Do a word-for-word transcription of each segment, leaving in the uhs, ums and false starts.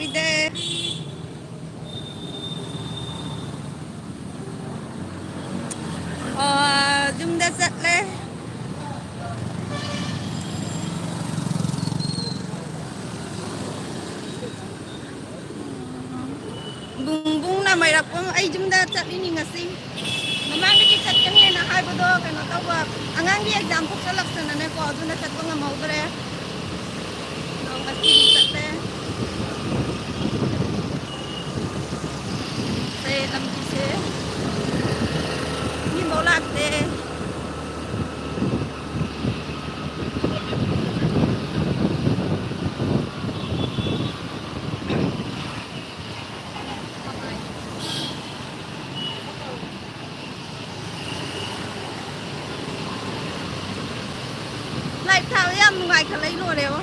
ꯏꯗꯦ꯫ ꯑꯣ, ꯌꯨꯝꯗ ꯆꯠꯂꯦ꯫ ꯕꯨꯡ ꯕꯨꯡꯅ ꯃꯩꯔꯛꯄ ꯑꯩ ꯌꯨꯝꯗ ꯆꯠꯂꯤꯅꯤ ꯉꯁꯤ꯫ ꯃꯃꯥꯡꯗꯒꯤ ꯆꯠꯀꯅꯤꯅ ꯍꯥꯏꯕꯗꯣ ꯀꯩꯅꯣ ꯇꯧꯕ, ꯑꯉꯥꯡꯒꯤ ꯑꯦꯛꯖꯥꯝ ꯊꯣꯛꯆꯜꯂꯛꯇꯅꯅꯦꯀꯣ, ꯑꯗꯨꯅ ꯆꯠꯄ ꯉꯝꯍꯧꯗ꯭ꯔꯦ꯫ ꯑꯗꯣ ꯉꯁꯤꯗꯤ ꯆꯠꯂꯦ꯫ ꯁꯦ ꯂꯝꯕꯤꯁꯦ꯫ ꯃꯤꯐꯥꯎ ꯂꯥꯛꯇꯦ꯫ ꯂꯥꯏꯠ ꯊꯥꯕ ꯌꯥꯝ ꯅꯨꯡꯉꯥꯏꯈꯠꯂꯛꯏ ꯂꯣꯏꯔꯦꯕꯣ꯫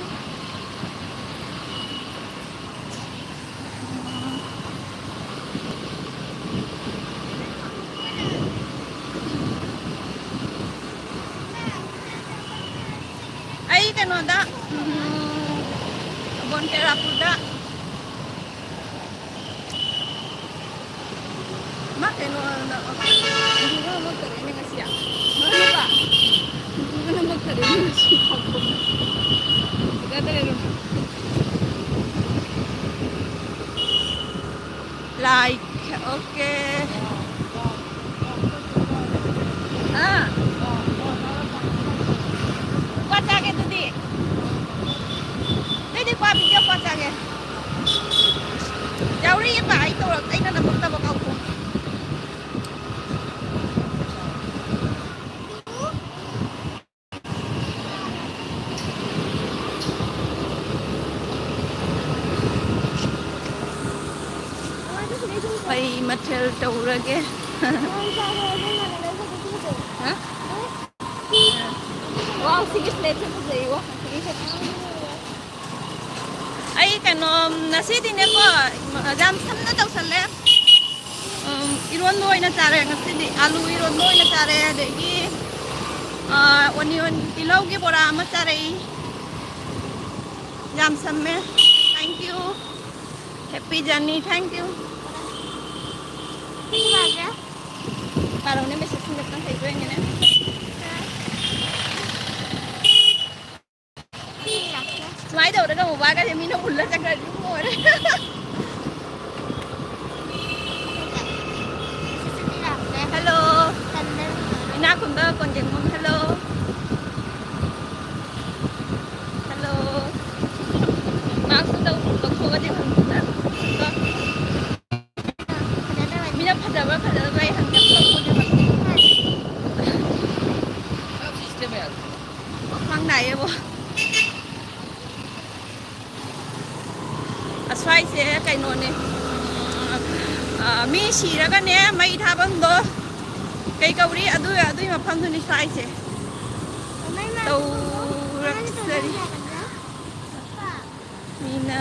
ꯑꯩ ꯀꯩꯅꯣꯗ, ꯎꯝ, ꯕꯣꯟ ꯇꯦꯔꯥꯄꯨꯔꯗ꯫ ꯃꯥ ꯀꯩꯅꯣ, ꯑꯗꯨꯒ ꯑꯃ ꯇꯧꯔꯛꯏꯅꯦ ꯉꯁꯤ꯫ ꯃꯥꯅꯦꯕ? ꯑꯗꯨꯒ ꯑꯃ ꯇꯧꯔꯛꯏꯅꯦ ꯉꯁꯤ꯫ ꯐꯖꯗ꯭ꯔꯦ ꯑꯗꯨꯝ꯫ Like, okay. ꯑꯥ꯫ ꯀ꯭ꯋꯥ ꯆꯥꯒꯦ ꯑꯗꯨꯗꯤ꯫ ꯅꯣꯏꯗꯤ ꯀ꯭ꯋꯥ video ꯀ꯭ꯋꯥ ꯆꯥꯒꯦ꯫ ꯌꯥꯎꯔꯛꯏꯕ ꯑꯩ ꯇꯧꯔꯛ-, ꯑꯩꯅ ꯅꯝꯃꯛꯇꯕ ꯀꯥꯎꯊꯣꯛ꯫ ꯀꯩ ꯃꯊꯦꯜ ꯇꯧꯔꯒꯦ? ꯍꯥ? Wow, ꯁꯤꯒꯤ plate ꯁꯦ ꯐꯖꯩꯌꯦ꯫ ꯑꯩ ꯀꯩꯅꯣ, ꯉꯁꯤꯗꯤꯅꯦꯀꯣ, ꯌꯥꯝ ꯁꯝꯅ ꯇꯧꯁꯜꯂꯦ꯫ ꯎꯝ, ꯏꯔꯣꯟꯕ ꯑꯣꯏꯅ ꯆꯥꯔꯦ ꯉꯁꯤꯗꯤ꯫ ꯑꯥꯂꯨ ꯏꯔꯣꯟꯕ ꯑꯣꯏꯅ ꯆꯥꯔꯦ꯫ ꯑꯗꯒꯤ, ꯑ, onion, ꯇꯤꯜꯍꯧꯒꯤ ꯕꯣꯔꯥ ꯑꯃ ꯆꯥꯔꯛꯏ꯫ ꯌꯥꯝ ꯁꯝꯃꯦ꯫ Thank you꯫ Happy journey, thank you. ꯄꯥꯔꯛꯎꯅꯦ, message ꯁꯤꯡꯗ ꯈꯤꯇꯪ ꯍꯩꯕ꯭ꯔꯥ ꯌꯦꯡꯒꯦꯅꯦ꯫ ꯁꯨꯃꯥꯏꯅ ꯇꯧꯔꯒ ꯃꯣꯕꯥꯏꯜꯒꯁꯦ ꯃꯤꯅ ꯍꯨꯜꯂ ꯆꯠꯈ꯭ꯔꯗꯤ ꯂꯣꯏꯔꯦ꯫ Hello. ꯏꯅꯥꯛ ꯈꯨꯟꯕ ꯀꯣꯟꯖꯦꯡꯕꯝ, hello. Hello. Mask ꯇꯧ-, ꯂꯧꯊꯣꯛꯑꯗꯤ ꯐꯖꯅ꯫ ꯃꯤꯅ ꯐꯖꯕ꯭ꯔꯥ ꯐꯖꯗꯕ꯭ꯔꯥ ꯑꯩ ꯍꯪꯉꯦ꯫ ꯋꯥꯈ꯭ꯋꯥꯡ ꯅꯥꯏꯌꯦꯕꯣ꯫ ꯑꯁ꯭ꯋꯥꯏꯁꯦ ꯀꯩꯅꯣꯅꯦ, ꯑ, ꯃꯤ ꯁꯤꯔꯒꯅꯦ ꯃꯩ ꯊꯥꯐꯝꯗꯣ, ꯀꯩ ꯀꯧꯔꯤ? ꯑꯗꯨ, ꯑꯗꯨꯏ ꯃꯐꯝꯗꯨꯅꯤ ꯁ꯭ꯋꯥꯏꯁꯦ꯫ ꯇꯧꯔꯛꯆꯔꯤ꯫ ꯃꯤꯅ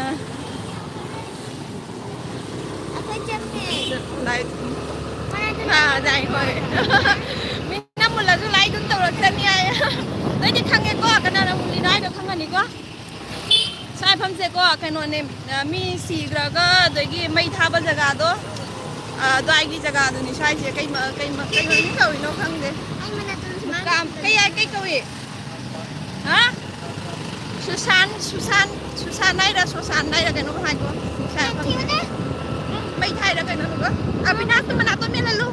ꯑꯩꯈꯣꯏ ꯆꯠꯄꯦ꯫ ꯂꯥꯏ-, ꯑꯥ, ꯂꯥꯏ ꯍꯣꯏ꯫ ꯃꯤꯅ ꯃꯨꯜꯂꯁꯨ ꯂꯥꯏ ꯑꯗꯨꯝ ꯇꯧꯔꯛꯀꯅꯤ ꯍꯥꯏ꯫ ꯅꯣꯏꯗꯤ ꯈꯪꯉꯦꯀꯣ, ꯀꯅꯥꯅ ꯃꯨꯜꯂꯤꯅꯣ ꯍꯥꯏꯗꯣ ꯈꯪꯉꯅꯤꯀꯣ꯫ ꯁ꯭ꯋꯥꯏ ꯃꯐꯝꯁꯦꯀꯣ, ꯀꯩꯅꯣꯅꯦ, ꯑ, ꯃꯤ ꯁꯤꯈ꯭ꯔꯒ ꯑꯗꯒꯤ ꯃꯩ ꯊꯥꯕ ꯖꯒꯥꯗꯣ, ꯑ, ꯑꯗꯨꯋꯥꯏꯒꯤ ꯖꯒꯥꯗꯨꯅꯤ ꯁ꯭ꯋꯥꯏꯁꯦ꯫ ꯀꯩ ꯃ-, ꯀꯩ ꯃ-, ꯀꯩ ꯃꯃꯤꯡ ꯀꯧꯔꯤꯅꯣ ꯈꯪꯗꯦ꯫ ꯑꯩ ꯃꯅꯥꯛꯇ ꯁꯨꯃꯥꯏꯅ ꯃꯨꯀꯥꯝ-, ꯀꯩ ꯍꯥꯏ-, ꯀꯩ ꯀꯧꯏ? ꯍꯥ? ꯁꯨꯁꯥꯟ, ꯁꯨꯁꯥꯟ, ꯁꯨꯁꯥꯟ ꯍꯥꯏꯔ ꯁꯣꯁꯥꯟ ꯍꯥꯏꯔ ꯀꯩꯅꯣꯝ ꯍꯥꯏꯀꯣ꯫ ꯁꯨꯁꯥꯟ ꯈꯪꯗꯦ꯫ ꯃꯩ ꯊꯥꯏꯔ ꯀꯩꯅꯣ ꯑꯗꯨꯒ꯫ ꯑꯕꯤꯅꯥꯁꯇꯣ ꯃꯅꯥꯇꯣꯟ ꯃꯦꯜꯍꯜꯂꯨ꯫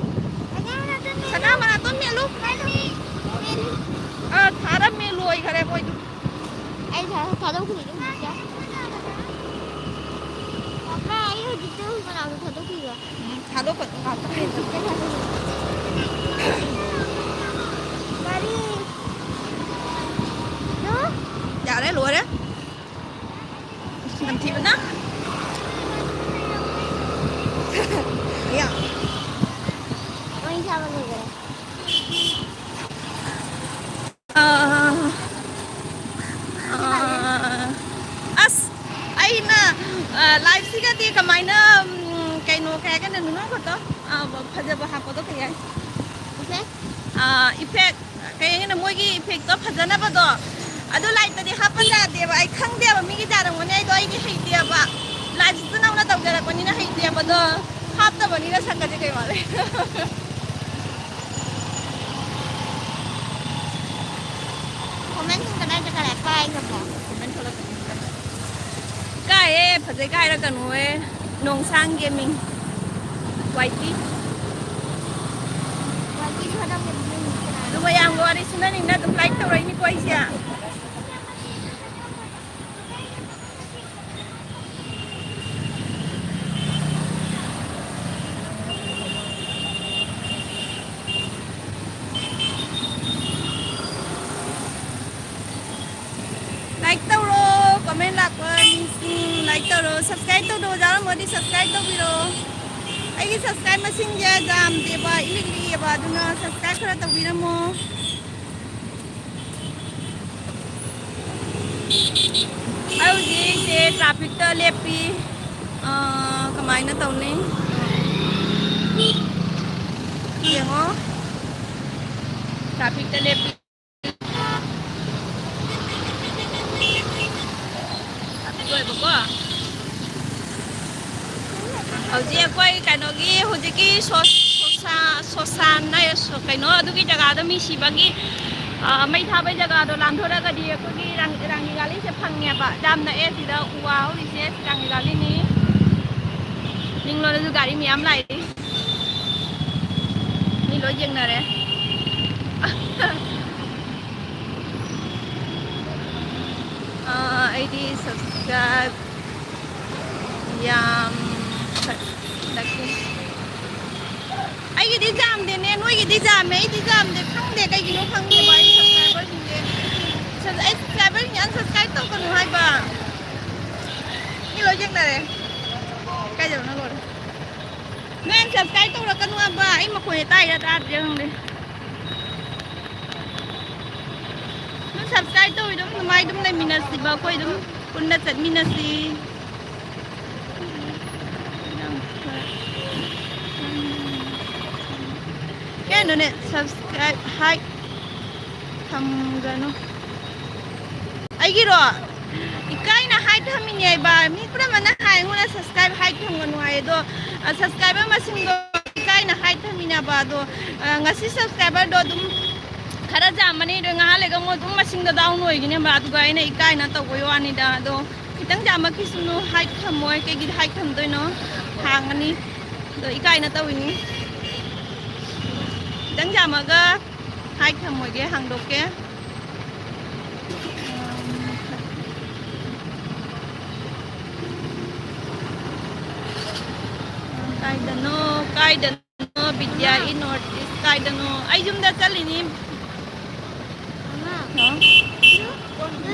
ꯁꯅꯥ ꯃꯅꯥꯇꯣꯟ ꯃꯦꯜꯂꯨ꯫ ꯑ, ꯊꯥꯔꯝꯃꯦ, ꯂꯣꯏꯈꯔꯦ ꯃꯣꯏꯗꯨ꯫ ꯑꯩ ꯊꯥ-, ꯊꯥꯗꯣꯛꯈ꯭ꯔꯤꯗꯨ ꯍꯧꯖꯤꯛꯇ꯫ ꯄꯥꯄꯥ, ꯑꯩ ꯍꯧꯖꯤꯛꯇ ꯀꯅꯥꯅꯣ ꯊꯥꯗꯣꯛꯈꯤꯕ? ꯎꯝ, ꯊꯥꯗꯣꯛꯀꯅꯨ, ꯉꯥꯛꯇꯪ ꯂꯩꯔꯒ꯫ ꯒꯥꯔꯤ꯫ ꯌꯥꯔꯦ, ꯂꯣꯏꯔꯦ꯫ ꯅꯝꯊꯤꯕꯅ꯫ ꯌꯥ꯫ ꯃꯩ ꯊꯥꯕ ꯂꯣꯏꯈꯔꯦ꯫ ꯑꯥ, ꯑꯥ, ꯑꯁ, ꯑꯩꯅ, ꯑꯥ, live ꯁꯤꯒꯗꯤ ꯀꯃꯥꯏꯅ, ꯎꯝ, ꯀꯩꯅꯣ, ꯀꯩ ꯍꯥꯏꯒꯅꯤ, ꯅꯨꯅꯣ ꯈꯛꯇ, ꯑꯥ, ꯐꯖꯕ ꯍꯥꯞꯄꯗꯣ ꯀꯩ ꯍꯥꯏ? Effect? ꯑꯥ, effect, ꯀꯩ ꯍꯥꯏꯒꯅꯤ, ꯃꯣꯏꯒꯤ effect ꯇꯣ ꯐꯖꯅꯕꯗꯣ, ꯑꯗꯨ live ꯇꯗꯤ ꯍꯥꯞꯄ ꯌꯥꯗꯦꯕ꯫ ꯑꯩ ꯈꯪꯗꯦꯕ, ꯃꯤꯒꯤ ꯌꯥꯔꯝꯒꯅꯤ, ꯑꯩꯗꯣ ꯑꯩꯒꯤ ꯍꯩꯇꯦꯕ꯫ ꯂꯥꯏꯁꯤꯁꯨ ꯅꯧꯅ ꯇꯧꯖꯔꯛꯄꯅꯤꯅ ꯍꯩꯇꯦꯕꯗꯣ, ꯍꯥꯞꯇꯕꯅꯤꯅ ꯁꯛꯀꯁꯦ ꯀꯩ ꯃꯥꯜꯂꯦ꯫ Comment ꯁꯤꯡ ꯀꯗꯥꯏ ꯆꯠꯈꯔꯦ? ꯄꯥꯏꯈ꯭ꯔꯕꯣ? Comment ꯊꯣꯛꯂꯛꯄꯁꯤꯡꯗꯣ꯫ ꯀꯥꯏꯌꯦ, ꯐꯖꯩ ꯀꯥꯏꯔꯛꯀꯅꯨꯍꯦ꯫ ꯅꯣꯡꯁꯥꯡ ꯒꯦꯃꯤꯡ꯫ ꯋꯥꯏꯇꯤ꯫ ꯋꯥꯏꯇꯤꯁꯨ ꯍꯟꯗꯛ ꯒꯦꯃꯤꯡ ꯌꯦꯡꯉꯤ ꯀꯅꯥꯅꯣ? ꯑꯗꯨ ꯃꯌꯥꯝꯒ ꯋꯥꯔꯤ ꯁꯨꯅꯅꯤꯡꯅ ꯑꯗꯨꯝ like ꯇꯧꯔꯛꯏꯅꯤꯀꯣ ꯑꯩꯁꯦ꯫ Like ꯇꯧꯔꯣ, comment ꯂꯥꯛꯄ ꯃꯤꯁꯤꯡ like ꯇꯧꯔꯣ, subscribe ꯇꯧꯗꯕ ꯌꯥꯎꯔꯝꯃꯗꯤ subscribe ꯇꯧꯕꯤꯔꯣ꯫ ꯑꯩꯒꯤ subscribe ꯃꯁꯤꯡꯁꯦ ꯌꯥꯝꯗꯦꯕ, ꯏꯂꯤꯛ ꯂꯤꯛꯑꯦꯕ, ꯑꯗꯨꯅ subscribe ꯈꯔ ꯇꯧꯕꯤꯔꯝꯃꯣ꯫ ꯑꯩ ꯍꯧꯖꯤꯛꯁꯦ trafficꯇ ꯂꯦꯞꯄꯤ꯫ ꯑꯥ, ꯀꯃꯥꯏꯅ ꯇꯧꯅꯤ? ꯌꯦꯡꯉꯣ꯫ Trafficꯇ ꯂꯦꯞꯄꯤ꯫ Traffic ꯑꯣꯏꯕꯀꯣ꯫ ꯍꯧꯖꯤꯛ ꯑꯩꯈꯣꯏ ꯀꯩꯅꯣꯒꯤ, ꯍꯧꯖꯤꯛꯀꯤ ꯁꯣ-, ꯁꯣꯁꯥ-, ꯁꯣꯁꯥꯟ ꯍꯥꯏ, ꯁꯣ-, ꯀꯩꯅꯣ ꯑꯗꯨꯒꯤ ꯖꯒꯥꯗꯣ ꯃꯤ ꯁꯤꯕꯒꯤ, ꯑ, ꯃꯩ ꯊꯥꯕꯩ ꯖꯒꯥꯗꯣ ꯂꯥꯟꯊꯣꯔꯛꯑꯒꯗꯤ ꯑꯩꯈꯣꯏꯒꯤ ꯔꯥꯡ-, ꯔꯥꯡꯒꯤ ꯒꯥꯂꯤꯁꯦ ꯐꯪꯉꯦꯕ꯫ ꯌꯥꯝ ꯅꯛꯑꯦ ꯁꯤꯗ ꯎ ꯋꯥ ꯍꯧꯔꯤꯁꯦ, ꯔꯥꯡꯒꯤ ꯒꯥꯂꯤꯅꯤ꯫ ꯅꯤꯡꯂꯣꯗꯁꯨ ꯒꯥꯔꯤ ꯃꯌꯥꯝ ꯂꯥꯛꯏ꯫ ꯃꯤ ꯂꯣꯏ ꯌꯦꯡꯅꯔꯦ꯫ ꯑ, ꯑꯩꯗꯤ subscribe ꯌꯥꯝ ꯂꯛꯀꯤ꯫ ꯑꯩꯒꯤꯗꯤ ꯌꯥꯝꯗꯦꯅꯦ, ꯅꯣꯏꯒꯤꯗꯤ ꯌꯥꯝꯃꯦ, ꯑꯩꯗꯤ ꯌꯥꯝꯗꯦ꯫ ꯈꯪꯗꯦ ꯀꯩꯒꯤꯅꯣ ꯈꯪꯗꯦꯕ ꯑꯩ subscriberꯁꯤꯡꯁꯦ꯫ Sub-, ꯑꯩ subscriberꯁꯤꯡꯁꯦ unsubscribe ꯇꯧꯒꯅꯨ ꯍꯥꯏꯕ꯫ ꯃꯤ ꯂꯣꯏ ꯌꯦꯡꯅꯔꯦ꯫ ꯀꯥꯏꯗꯅꯣ ꯂꯣꯏꯔꯦ꯫ ꯅꯣꯏ unsubscribe ꯇꯧꯔꯛꯀꯅꯨ ꯍꯥꯏꯕ꯫ ꯑꯩ ꯃꯈꯣꯟꯁꯦ ꯇꯥꯏꯔꯥ ꯇꯥꯗ꯭ꯔꯤꯔꯥ ꯈꯪꯗꯦ꯫ ꯅꯪ subscribe ꯇꯧꯔꯤꯗꯣ ꯑꯗꯨꯃꯥꯏ ꯑꯗꯨꯝ ꯂꯩꯃꯤꯟꯅꯁꯤꯕ, ꯑꯩꯈꯣꯏ ꯑꯗꯨꯝ ꯄꯨꯟꯅ ꯆꯠꯃꯤꯟꯅꯁꯤ꯫ ꯀꯩꯅꯣꯅꯦ, subscribe, ꯍꯥꯏ ꯊꯝꯒꯅꯨ꯫ ꯑꯩꯒꯤꯔꯣ? ꯏꯀꯥꯏꯅ ꯍꯥꯏ ꯊꯝꯃꯤꯅꯦꯕ꯫ ꯃꯤ ꯄꯨꯝꯅꯃꯛꯅ ꯍꯥꯏ, ꯑꯩꯉꯣꯟꯗ subscribe ꯍꯥꯏ ꯊꯝꯒꯅꯨ ꯍꯥꯏ꯫ ꯑꯗꯣ, ꯑ, subscriber ꯃꯁꯤꯡꯗꯣ ꯏꯀꯥꯏꯅ ꯍꯥꯏ ꯊꯝꯃꯤꯅꯦꯕ꯫ ꯑꯗꯣ, ꯑ, ꯉꯁꯤ subscriberꯗꯣ ꯑꯗꯨꯝ ꯈꯔ ꯌꯥꯝꯃꯅꯤ, ꯑꯗꯣ ꯉꯥꯏꯍꯥꯛ ꯂꯩꯒ ꯑꯃꯨꯛ ꯑꯗꯨꯝ ꯃꯁꯤꯡꯗꯣ down ꯑꯣꯏꯒꯅꯦꯕ꯫ ꯑꯗꯨꯒ ꯑꯩꯅ ꯏꯀꯥꯏꯅ ꯇꯧꯕꯩ ꯋꯥꯅꯤꯗ꯫ ꯑꯗꯣ ꯈꯤꯇꯪ ꯌꯥꯝꯃꯛꯈꯤꯁꯅꯨ, ꯍꯥꯏ ꯊꯝꯃꯣꯏ꯫ ꯀꯩꯒꯤ ꯍꯥꯏ ꯊꯝꯗꯣꯏꯅꯣ? ꯍꯥꯡꯉꯅꯤ꯫ ꯑꯗꯣ ꯏꯀꯥꯏꯅ ꯇꯧꯏꯅꯤ꯫ ꯈꯤꯇꯪ ꯌꯥꯝꯃꯒ ꯍꯥꯏ ꯊꯝꯃꯣꯏꯒꯦ, ꯍꯥꯡꯗꯣꯛꯀꯦ꯫ ꯀꯥꯏꯗꯅꯣ, ꯀꯥꯏꯗꯅꯣ, ꯕꯤꯗ꯭ꯌꯥ in North East ꯀꯥꯏꯗꯅꯣ? ꯑꯩ ꯌꯨꯝꯗ ꯆꯠꯂꯤꯅꯤ꯫ ꯍꯥ?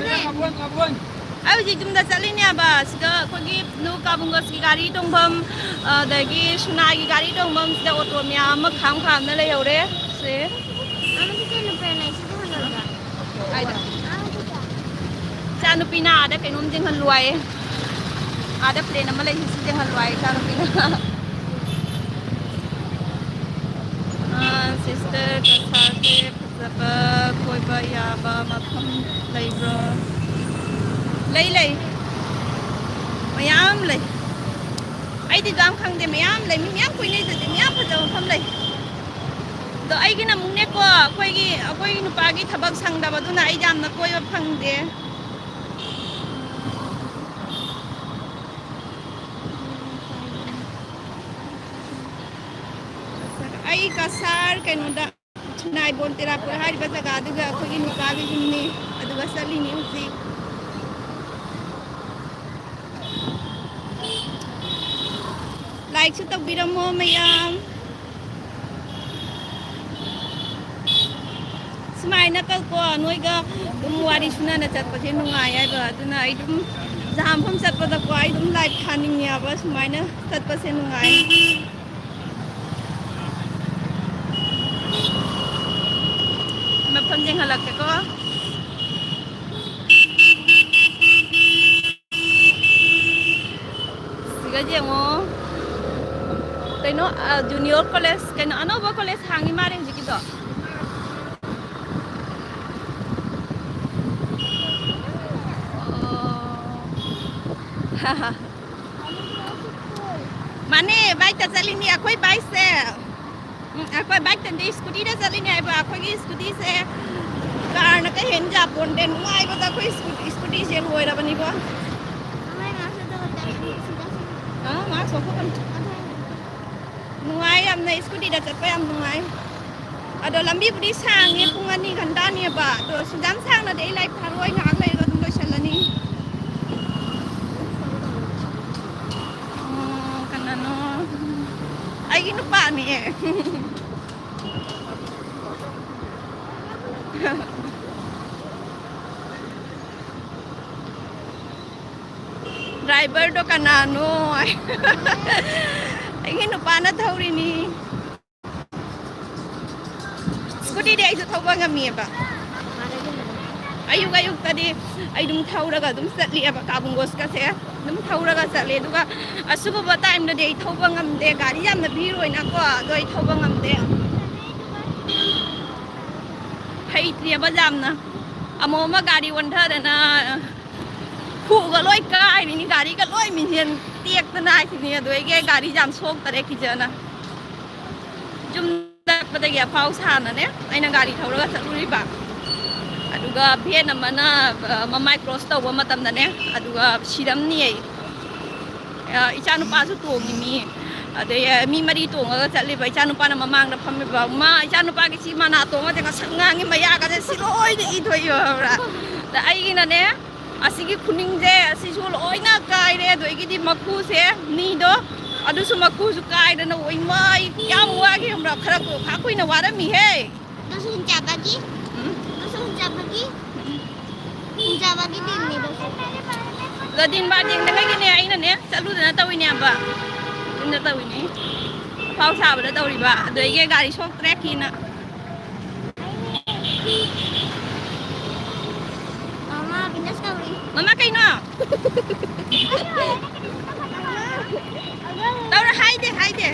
ꯑꯩ ꯍꯧꯖꯤꯛ ꯌꯨꯝꯗ ꯆꯠꯂꯤꯅꯦꯕ꯫ ꯁꯤꯗ ꯑꯩꯈꯣꯏꯒꯤ ꯅꯨ ꯀꯥꯕꯨꯡꯒꯁꯀꯤ ꯒꯥꯔꯤ ꯇꯣꯡꯐꯝ, ꯑꯗꯒꯤ ꯁꯨꯅꯥꯒꯤ ꯒꯥꯔꯤ ꯇꯣꯡꯐꯝ, ꯁꯤꯗ ꯑꯣꯇꯣ ꯃꯌꯥꯝ ꯑꯃ ꯈꯥꯝ ꯈꯥꯝꯅ ꯂꯩꯍꯧꯔꯦ꯫ ꯁꯦ꯫ ꯀꯥꯏꯗ? ꯏꯆꯥꯅꯨꯄꯤꯅ ꯑꯥꯗ ꯀꯩꯅꯣꯝ ꯌꯦꯡꯍꯜꯂꯨ ꯍꯥꯏꯌꯦ꯫ ꯑꯥꯗ plane ꯑꯃ ꯂꯩ, ꯁꯤ ꯌꯦꯡꯍꯜꯂꯨ ꯍꯥꯏꯌꯦ ꯏꯆꯥꯅꯨꯄꯤꯅ꯫ ꯑꯥ, sister, ꯀꯁꯥꯔꯁꯦ ꯐꯖꯕ ꯀꯣꯏꯕ ꯌꯥꯕ ꯃꯐꯝ ꯂꯩꯕ꯭ꯔꯣ? ꯂꯩ, ꯂꯩ꯫ ꯃꯌꯥꯝ ꯂꯩ꯫ ꯑꯩꯗꯤ ꯌꯥꯝ ꯈꯪꯗꯦ, ꯃꯌꯥꯝ ꯂꯩ꯫ ꯃꯤ ꯃꯌꯥꯝ ꯀꯣꯏꯅꯩꯗꯨꯗꯤ, ꯃꯌꯥꯝ ꯐꯖꯕ ꯃꯐꯝ ꯂꯩ꯫ ꯑꯗꯣ ꯑꯩꯒꯤꯅ ꯑꯃꯨꯛꯅꯦꯀꯣ, ꯑꯩꯈꯣꯏꯒꯤ, ꯑꯩꯈꯣꯏ ꯅꯨꯄꯥꯒꯤ ꯊꯕꯛ ꯁꯪꯗꯕꯗꯨꯅ ꯑꯩ ꯌꯥꯝꯅ ꯀꯣꯏꯕ ꯐꯪꯗꯦ꯫ ꯑꯩ ꯀꯁꯥꯔ ꯀꯩꯅꯣꯗ, ꯁꯤꯅꯥꯏꯕꯣꯟ ꯇꯦꯔꯥꯄꯨꯔ ꯍꯥꯏꯔꯤꯕ ꯖꯒꯥꯗꯨꯒ ꯑꯩꯈꯣꯏꯒꯤ ꯅꯨꯄꯥꯒꯤ ꯌꯨꯝꯅꯤ, ꯑꯗꯨꯒ ꯆꯠꯂꯤꯅꯤ ꯍꯧꯖꯤꯛ꯫ Likeꯁꯨ ꯇꯧꯕꯤꯔꯝꯃꯣ ꯃꯌꯥꯝ꯫ ꯁꯨꯃꯥꯏꯅ ꯀꯣ, ꯅꯣꯏꯒ ꯑꯗꯨꯝ ꯋꯥꯔꯤ ꯁꯨꯅꯅ ꯆꯠꯄꯁꯦ ꯅꯨꯡꯉꯥꯏ ꯍꯥꯏꯕ꯫ ꯑꯗꯨꯅ ꯑꯩ ꯑꯗꯨꯝ ꯖꯍꯥ ꯃꯐꯝ ꯆꯠꯄꯗꯀꯣ, ꯑꯩ ꯑꯗꯨꯝ live ꯊꯥꯅꯤꯡꯉꯦꯕ꯫ ꯁꯨꯃꯥꯏꯅ ꯆꯠꯄꯁꯦ ꯅꯨꯡꯉꯥꯏ꯫ ꯃꯐꯝ ꯌꯦꯡꯍꯜꯂꯛꯀꯦꯀꯣ꯫ ꯁꯤꯒ ꯌꯦꯡꯉꯣ꯫ ꯀꯩꯅꯣ, ꯑ, junior college, ꯀꯩꯅꯣ, ꯑꯅꯧꯕ college ꯍꯥꯡꯉꯤ ꯃꯥꯜꯂꯦ ꯍꯧꯖꯤꯛꯀꯤꯗꯣ꯫ ꯑꯣ, ꯃꯥꯅꯦ, ꯕꯥꯏꯛꯇ ꯆꯠꯂꯤꯅꯤ ꯑꯩꯈꯣꯏ ꯕꯥꯏꯛꯁꯦ꯫ ꯎꯝ, ꯑꯩꯈꯣꯏ ꯕꯥꯏꯛꯇꯗꯤ, ꯁ꯭ꯀꯨꯇꯤꯗ ꯆꯠꯂꯤꯅꯦ ꯍꯥꯏꯕ꯫ ꯑꯩꯈꯣꯏꯒꯤ ꯁ꯭ꯀꯨꯇꯤꯁꯦ ꯀꯥꯔꯅ ꯀꯩ ꯍꯦꯟ ꯌꯥꯄꯣꯟꯇꯦ꯫ ꯅꯨꯡꯉꯥꯏꯕꯗ ꯑꯩꯈꯣꯏ ꯁ꯭ꯀꯨ-, ꯁ꯭ꯀꯨꯇꯤꯁꯦ ꯂꯣꯏꯔꯕꯅꯤꯀꯣ꯫ ꯑꯥ, ꯃꯥ ꯁꯣꯛꯄ ꯀꯟ-, ꯅꯨꯡꯉꯥꯏ ꯌꯥꯝꯅ, ꯁ꯭ꯀꯨꯇꯤꯗ ꯆꯠꯄ ꯌꯥꯝ ꯅꯨꯡꯉꯥꯏ꯫ ꯑꯗꯣ ꯂꯝꯕꯤꯕꯨꯗꯤ ꯁꯥꯡꯉꯦ, ꯄꯨꯡ ꯑꯅꯤ ꯘꯟꯇꯥꯅꯦꯕ꯫ ꯑꯗꯣ ꯁꯨꯖꯥꯝ ꯁꯥꯡꯅꯗꯤ ꯑꯩ ꯂꯥꯏꯔꯤꯛ ꯊꯥꯔꯣꯏ, ꯉꯥꯏꯍꯥꯛ ꯂꯩꯔꯒ ꯑꯗꯨꯝ ꯂꯣꯏꯁꯜꯂꯅꯤ꯫ ꯎꯝ, ꯀꯅꯥꯅꯣ? ꯑꯩꯒꯤ ꯅꯨꯄꯥꯅꯦ꯫ ꯗ꯭ꯔꯥꯏꯚꯔꯗꯣ ꯀꯅꯥꯅꯣ? ꯑꯩꯒꯤ ꯅꯨꯄꯥꯅ ꯊꯧꯔꯤꯅꯤ꯫ ꯁ꯭ꯀꯨꯇꯤꯗꯤ ꯑꯩꯁꯨ ꯊꯧꯕ ꯉꯝꯃꯤꯑꯕ꯫ ꯑꯌꯨꯛ ꯑꯌꯨꯛꯇꯗꯤ ꯑꯩ ꯑꯗꯨꯝ ꯊꯧꯔꯒ ꯑꯗꯨꯝ ꯆꯠꯂꯤꯑꯕ, ꯀꯥꯕꯨꯡꯒꯣꯁꯀꯁꯦ ꯑꯗꯨꯝ ꯊꯧꯔꯒ ꯆꯠꯂꯦ꯫ ꯑꯗꯨꯒ ꯑꯁꯤꯒꯨꯝꯕ ꯇꯥꯏꯝꯗꯗꯤ ꯑꯩ ꯊꯧꯕ ꯉꯝꯗꯦ, ꯒꯥꯔꯤ ꯌꯥꯝꯅ ꯚꯤꯔ ꯑꯣꯏꯅꯀꯣ, ꯑꯗꯣ ꯑꯩ ꯊꯧꯕ ꯉꯝꯗꯦ꯫ ꯍꯩꯇ꯭ꯔꯦꯕ ꯌꯥꯝꯅ꯫ ꯑꯃꯨꯛ ꯑꯃ ꯒꯥꯔꯤ ꯑꯣꯟꯊꯗꯅ ꯈꯨꯒ ꯂꯣꯏ ꯀꯥꯏꯔꯤꯅꯤ, ꯒꯥꯔꯤꯒ ꯂꯣꯏ ꯃꯤꯡꯁꯦꯜ ꯇꯦꯛꯇꯅ ꯍꯥꯏꯁꯤꯅꯤ꯫ ꯑꯗꯨꯗꯒꯤ ꯑꯩ ꯒꯥꯔꯤ ꯌꯥꯝ ꯁꯣꯛꯇꯔꯦ ꯀꯤꯖꯅ꯫ ꯌꯨꯝ ꯆꯠꯄꯗꯒꯤ ꯑꯐꯥꯎ ꯁꯥꯅꯅꯦ ꯑꯩꯅ ꯒꯥꯔꯤ ꯊꯧꯔꯒ ꯆꯠꯂꯨꯔꯤꯕ꯫ ꯑꯗꯨꯒ ꯚꯦꯟ ꯑꯃꯅ, ꯑ, ꯃꯃꯥꯏ ꯀ꯭ꯔꯣꯁ ꯇꯧꯕ ꯃꯇꯝꯗꯅꯦ, ꯑꯗꯨꯒ ꯁꯤꯔꯝꯅꯤ ꯑꯩ꯫ ꯑ, ꯏꯆꯥꯅꯨꯄꯥꯁꯨ ꯇꯣꯡꯉꯤꯅꯤ꯫ ꯑꯗꯩ, ꯑ, ꯃꯤ ꯃꯔꯤ ꯇꯣꯡꯉꯒ ꯆꯠꯂꯤꯕ꯫ ꯏꯆꯥꯅꯨꯄꯥꯅ ꯃꯃꯥꯡꯗ ꯐꯝꯃꯤꯕ꯫ ꯃꯥ, ꯏꯆꯥꯅꯨꯄꯥꯒꯤ ꯁꯤ ꯃꯅꯥ ꯇꯣꯡꯉꯗꯤ ꯉꯁꯪ ꯉꯥꯡꯉꯤ, ꯃꯌꯥꯒꯁꯦ ꯁꯤ ꯂꯣꯏꯅ ꯏ ꯊꯣꯛꯏꯕ, ꯈꯪꯕ꯭ꯔꯥ? ꯑꯗ ꯑꯩꯒꯤꯅꯅꯦ, ꯑꯁꯤꯒꯤ ꯈꯨꯅꯤꯡꯁꯦ ꯑꯁꯤꯁꯨ ꯂꯣꯏꯅ ꯀꯥꯏꯔꯦ꯫ ꯑꯗꯒꯤꯗꯤ ꯃꯈꯨꯁꯦ ꯅꯤꯗꯣ, ꯑꯗꯨꯁꯨ ꯃꯈꯨꯁꯨ ꯀꯥꯏꯗꯅ, ꯑꯣꯏ ꯃꯥꯏ, ꯌꯥꯝ ꯋꯥꯈꯤ, ꯈꯪꯕ꯭ꯔꯥ? ꯈꯔ ꯈꯥ ꯀꯨꯏꯅ ꯋꯥꯔꯝꯃꯤꯍꯦ꯫ ꯑꯗꯨꯁꯨ ꯍꯨꯟꯆꯥꯕꯒꯤ? ꯎꯝ? ꯑꯗꯨꯁꯨ ꯍꯨꯟꯆꯥꯕꯒꯤ? ꯎꯝ꯫ ꯍꯨꯟꯆꯥꯕꯒꯤ ꯗꯤꯟꯅꯦ ꯑꯗꯨꯁꯨ꯫ ꯑꯗꯣ ꯗꯤꯟ ꯕꯥꯔ ꯌꯦꯡꯅꯉꯩꯒꯤꯅꯦ ꯑꯩꯅꯅꯦ ꯆꯠꯂꯨꯗꯅ ꯇꯧꯔꯤꯅꯦꯕ꯫ ꯌꯨꯝꯗ ꯇꯧꯔꯤꯅꯦ꯫ ꯑꯐꯥꯎ ꯁꯥꯕꯗ ꯇꯧꯔꯤꯕ꯫ ꯑꯗꯨꯗꯒꯤ ꯒꯥꯔꯤ ꯁꯣꯛꯇ꯭ꯔꯦ ꯀꯤꯅ꯫ ꯃꯃꯥ ꯕꯤꯖꯤꯅꯦꯁ ꯇꯧꯔꯤ꯫ ꯃꯃꯥ ꯀꯩꯅꯣ? ꯇꯧꯔ ꯍꯥꯏꯗꯦ, ꯍꯥꯏꯗꯦ꯫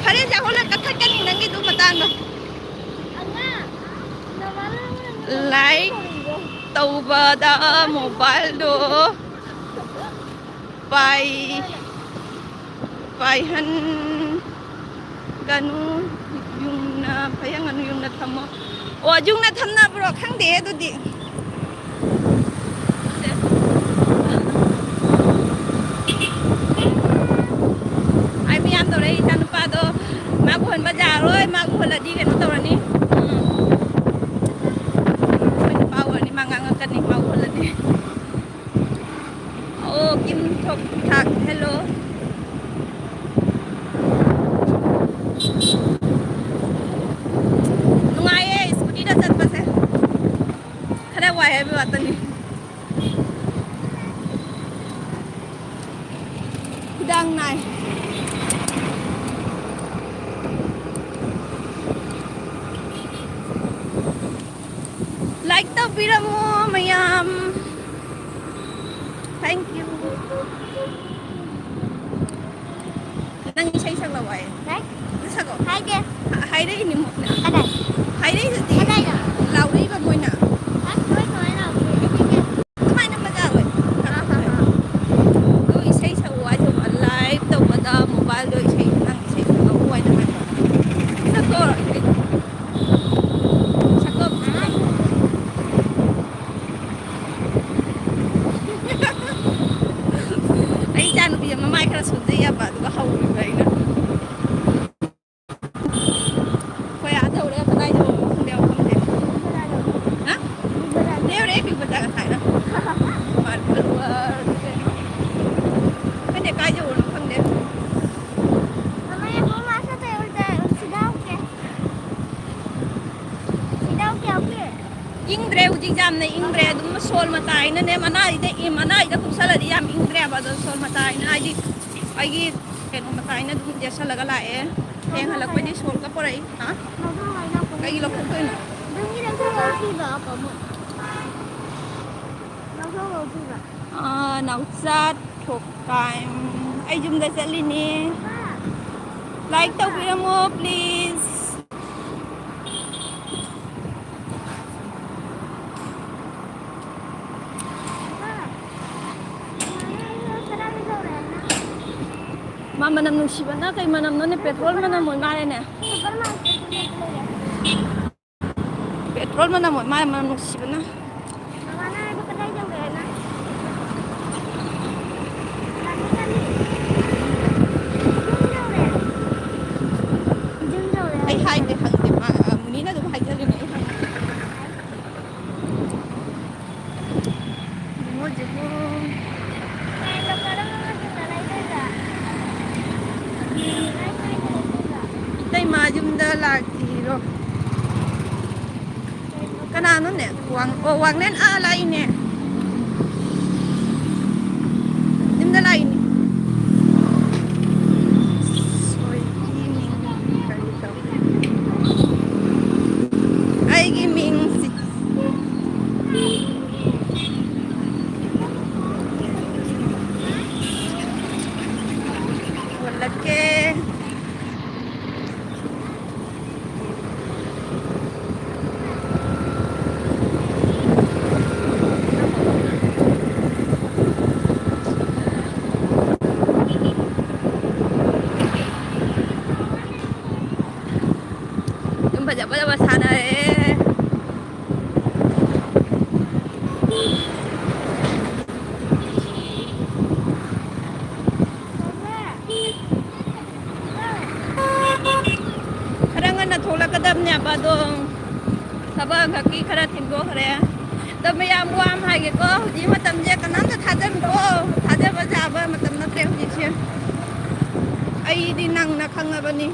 ꯐꯔꯦ, ꯖꯥꯍꯣꯅ ꯀꯛꯊꯠꯀꯅꯤ ꯅꯪꯒꯤꯗꯨ ꯃꯇꯥꯡꯗꯣ꯫ ꯂꯥꯏꯛ ꯇꯧꯕꯗ ꯃꯣꯕꯥꯏꯜꯗꯣ꯫ ꯄꯥꯏ-, ꯄꯥꯏꯍꯟꯒꯅꯨ, ꯌꯨꯡꯅ, ꯐꯌꯥꯡꯒꯅꯨ, ꯌꯨꯡꯅ ꯊꯝꯃꯣ꯫ ꯑꯣ, ꯌꯨꯡꯅ ꯊꯝꯅꯕ꯭ꯔꯣ? ꯈꯪꯗꯦ ꯑꯗꯨꯗꯤ꯫ ꯑꯩ ꯃꯌꯥꯝ ꯇꯧꯔꯛꯏ, ꯏꯆꯥ ꯅꯨꯄꯥꯗꯣ ꯃꯥ ꯎꯍꯟꯕ ꯌꯥꯔꯣꯏ, ꯃꯥ ꯎꯍꯜꯂꯗꯤ ꯀꯩꯅꯣ ꯇꯧꯔꯅꯤ꯫ ꯎꯝ꯫ ꯑꯩꯈꯣꯏ ꯅꯨꯄꯥ ꯑꯣꯏꯔꯅꯤ, ꯃꯥ ꯉꯥꯡꯉꯛꯀꯅꯤ, ꯃꯥ ꯎꯍꯜꯂꯗꯤ꯫ ꯑꯣ, ꯀꯤꯝ ꯊꯣꯛ ꯊꯥꯛ, hello꯫ ꯅꯨꯡꯉꯥꯏꯌꯦ ꯁ꯭ꯀꯨꯇꯤꯗ ꯆꯠꯄꯁꯦ꯫ ꯈꯔ ꯋꯥꯏ ꯍꯥꯏꯕ ꯉꯥꯛꯇꯅꯤ꯫ ꯈꯨꯗꯥꯡ ꯅꯥꯏ꯫ Like ꯇꯧꯕꯤꯔꯝꯃꯣ ꯃꯌꯥꯝ꯫ Thank you꯫ ꯅꯪ ꯏꯁꯩ ꯁꯛꯂꯛꯑꯣ ꯍꯥꯏꯌꯦ꯫ ꯍꯥꯏ꯫ ꯅꯪ ꯁꯛꯂꯛꯑꯣ꯫ ꯍꯥꯏꯗꯦ꯫ ꯍꯥꯏꯔꯛꯏꯅꯦ ꯃꯣꯏꯅ꯫ ꯀꯗꯥꯏ? ꯍꯥꯏꯔꯛꯏꯗꯨꯗꯤ꯫ ꯀꯗꯥꯏꯗ? ꯂꯥꯎꯔꯛꯏꯕ ꯃꯣꯏꯅ꯫ ꯍꯥ? ꯃꯣꯏ ꯀꯃꯥꯏꯅ ꯂꯥꯎꯒꯦ? ꯑꯗꯨꯃꯥꯏꯅ ꯃꯖꯥ ꯑꯣꯏ꯫ ꯑꯥ, ꯍꯥ, ꯍꯥ꯫ ꯑꯗꯨ ꯏꯁꯩ ꯁꯛꯂꯛꯑꯣ ꯍꯥꯏꯁꯦ, live ꯇꯧꯕꯗ mobileꯗꯣ ꯏꯁꯩ, ꯅꯪ ꯏꯁꯩ ꯁꯛꯂꯛꯑꯣ ꯍꯥꯏꯅ ꯍꯥꯏꯕ꯫ ꯁꯛꯇꯣ꯫ ꯁꯛꯇꯣ꯫ ꯑꯩ ꯏꯆꯥ ꯅꯨꯄꯤ ꯑꯃ ꯃꯥꯏ ꯈꯔ ꯁꯣꯟꯖꯩ ꯌꯥꯕ, ꯑꯗꯨꯒ ꯍꯧꯔꯤꯕ ꯑꯩꯅ꯫ ꯑꯩꯈꯣꯏ ꯑꯥ ꯇꯧꯔꯦ, ꯀꯗꯥꯏꯗ ꯍꯧꯔꯤꯅꯣ ꯈꯪꯗꯦ, ꯃꯐꯝꯁꯦ꯫ ꯍꯥ? ꯂꯩꯍꯧꯔꯦ, ꯑꯩ ꯄꯤꯛꯄ ꯆꯥ ꯉꯁꯥꯏꯅ꯫ ꯃꯥꯅ ꯈꯜꯂꯨꯕ ꯀꯩꯅꯣ꯫ ꯈꯪꯗꯦ, ꯀꯥꯏ ꯌꯧꯔꯤꯅꯣ ꯈꯪꯗꯦ꯫ ꯃꯃꯥ, ꯌꯥꯝ ꯃꯃꯥ ꯁꯥ ꯇꯧꯔ ꯇꯧꯔ ꯁꯤꯗ ꯍꯧꯒꯦ꯫ ꯁꯤꯗ ꯍꯧꯒꯦ, ꯍꯧꯒꯦ꯫ ꯏꯪꯗ꯭ꯔꯦ ꯍꯧꯖꯤꯛ, ꯌꯥꯝꯅ ꯏꯪꯗ꯭ꯔꯦ꯫ ꯑꯗꯨꯝ ꯁꯣꯜ ꯃꯇꯥꯏꯅꯅꯦ, ꯃꯅꯥꯁꯤꯗ ꯏ-, ꯃꯅꯥꯁꯤꯗ ꯀꯨꯞꯁꯜꯂꯗꯤ ꯌꯥꯝ ꯏꯪꯗ꯭ꯔꯦꯕ꯫ ꯑꯗꯣ ꯁꯣꯜ ꯃꯇꯥꯏꯅ ꯍꯥꯏꯗꯤ ꯑꯩꯒꯤ ꯀꯩꯅꯣ ꯃꯇꯥꯏꯅ ꯑꯗꯨꯝ ꯌꯦꯠꯁꯜꯂꯒ ꯂꯥꯛꯑꯦ꯫ ꯍꯌꯦꯡ ꯍꯜꯂꯛꯄꯩꯗꯤ ꯁꯣꯜꯒ ꯄꯣꯔꯛꯏ꯫ ꯍꯥ? ꯀꯩꯒꯤ ꯂꯧꯊꯣꯛꯇꯣꯏꯅꯣ? ꯅꯪꯒꯤ ꯂꯧꯊꯣꯛꯑꯣ ꯁꯤꯗ ꯑꯃꯨꯛ꯫ ꯂꯧꯊꯣꯛꯑꯣ ꯁꯤꯗ꯫ ꯑꯥ, ꯅꯥꯎꯆꯥ ꯊꯣꯛꯄꯥꯏꯝ꯫ ꯑꯩ ꯌꯨꯝꯗ ꯆꯠꯂꯤꯅꯦ꯫ ꯂꯥꯏꯛ ꯇꯧꯕꯤꯔꯝꯃꯣ, please꯫ ꯃꯅꯝ ꯅꯨꯡꯁꯤꯕꯅ ꯀꯩ ꯃꯅꯝꯅꯣꯅꯦ? ꯄꯦꯇ꯭ꯔꯣꯜ ꯃꯅꯝ ꯑꯣꯏ ꯃꯥꯜꯂꯦꯅꯦ꯫ ꯄꯦꯇ꯭ꯔꯣꯜ ꯃꯅꯝ ꯑꯣꯏ ꯃꯥꯜꯂꯦ, ꯃꯅꯝ ꯅꯨꯡꯁꯤꯕꯅ꯫ ꯑꯩ ꯍꯥꯏꯗꯦ, ꯍꯪꯗꯦ꯫ ꯃꯥ, ꯑ, ꯃꯨꯅꯤꯅ ꯑꯗꯨꯝ ꯍꯥꯏꯖꯕꯅꯦ, ꯑꯩ ꯍꯪꯗꯦ꯫ ꯌꯦꯡꯉꯣ, ꯌꯦꯡꯉꯣ꯫ ꯏꯇꯩꯃ ꯌꯨꯝꯗ ꯂꯥꯛꯇ꯭ꯔꯤꯔꯣ? ꯀꯅꯥꯅꯣꯅꯦ? ꯋꯥꯡ-, ꯑꯣ, ꯋꯥꯡꯂꯦꯟ ꯑꯥ ꯂꯥꯛꯏꯅꯦ꯫ ꯌꯨꯝꯗ ꯂꯥꯛꯏꯅꯦ꯫ ꯁꯣꯏꯒꯤ ꯃꯤꯡ ꯀꯔꯤ ꯇꯧ-, ꯑꯩꯒꯤ ꯃꯤꯡꯁꯤ ꯑꯣꯜꯂꯛꯀꯦ꯫ ꯑꯗꯨꯝ ꯐꯖ ꯐꯖꯕ ꯁꯥꯟꯅꯔꯦ꯫ ꯈꯔ ꯉꯟꯅ ꯊꯣꯛꯂꯛꯀꯗꯕꯅꯦꯕ, ꯑꯗꯣ ꯊꯕꯛ ꯑꯃꯈꯛꯀꯤ ꯈꯔ ꯊꯦꯡꯗꯣꯛꯈ꯭ꯔꯦ꯫ ꯑꯗꯣ ꯃꯌꯥꯝ ꯋꯥ ꯑꯃ ꯍꯥꯏꯒꯦꯀꯣ, ꯍꯧꯖꯤꯛ ꯃꯇꯝꯁꯦ ꯀꯅꯥꯝꯇ ꯊꯥꯖꯅꯨꯀꯣ, ꯊꯥꯖꯕ ꯌꯥꯕ ꯃꯇꯝ ꯅꯠꯇ꯭ꯔꯦ ꯍꯧꯖꯤꯛꯁꯦ꯫ ꯑꯩꯗꯤ ꯅꯪꯅ ꯈꯪꯉꯕꯅꯤ꯫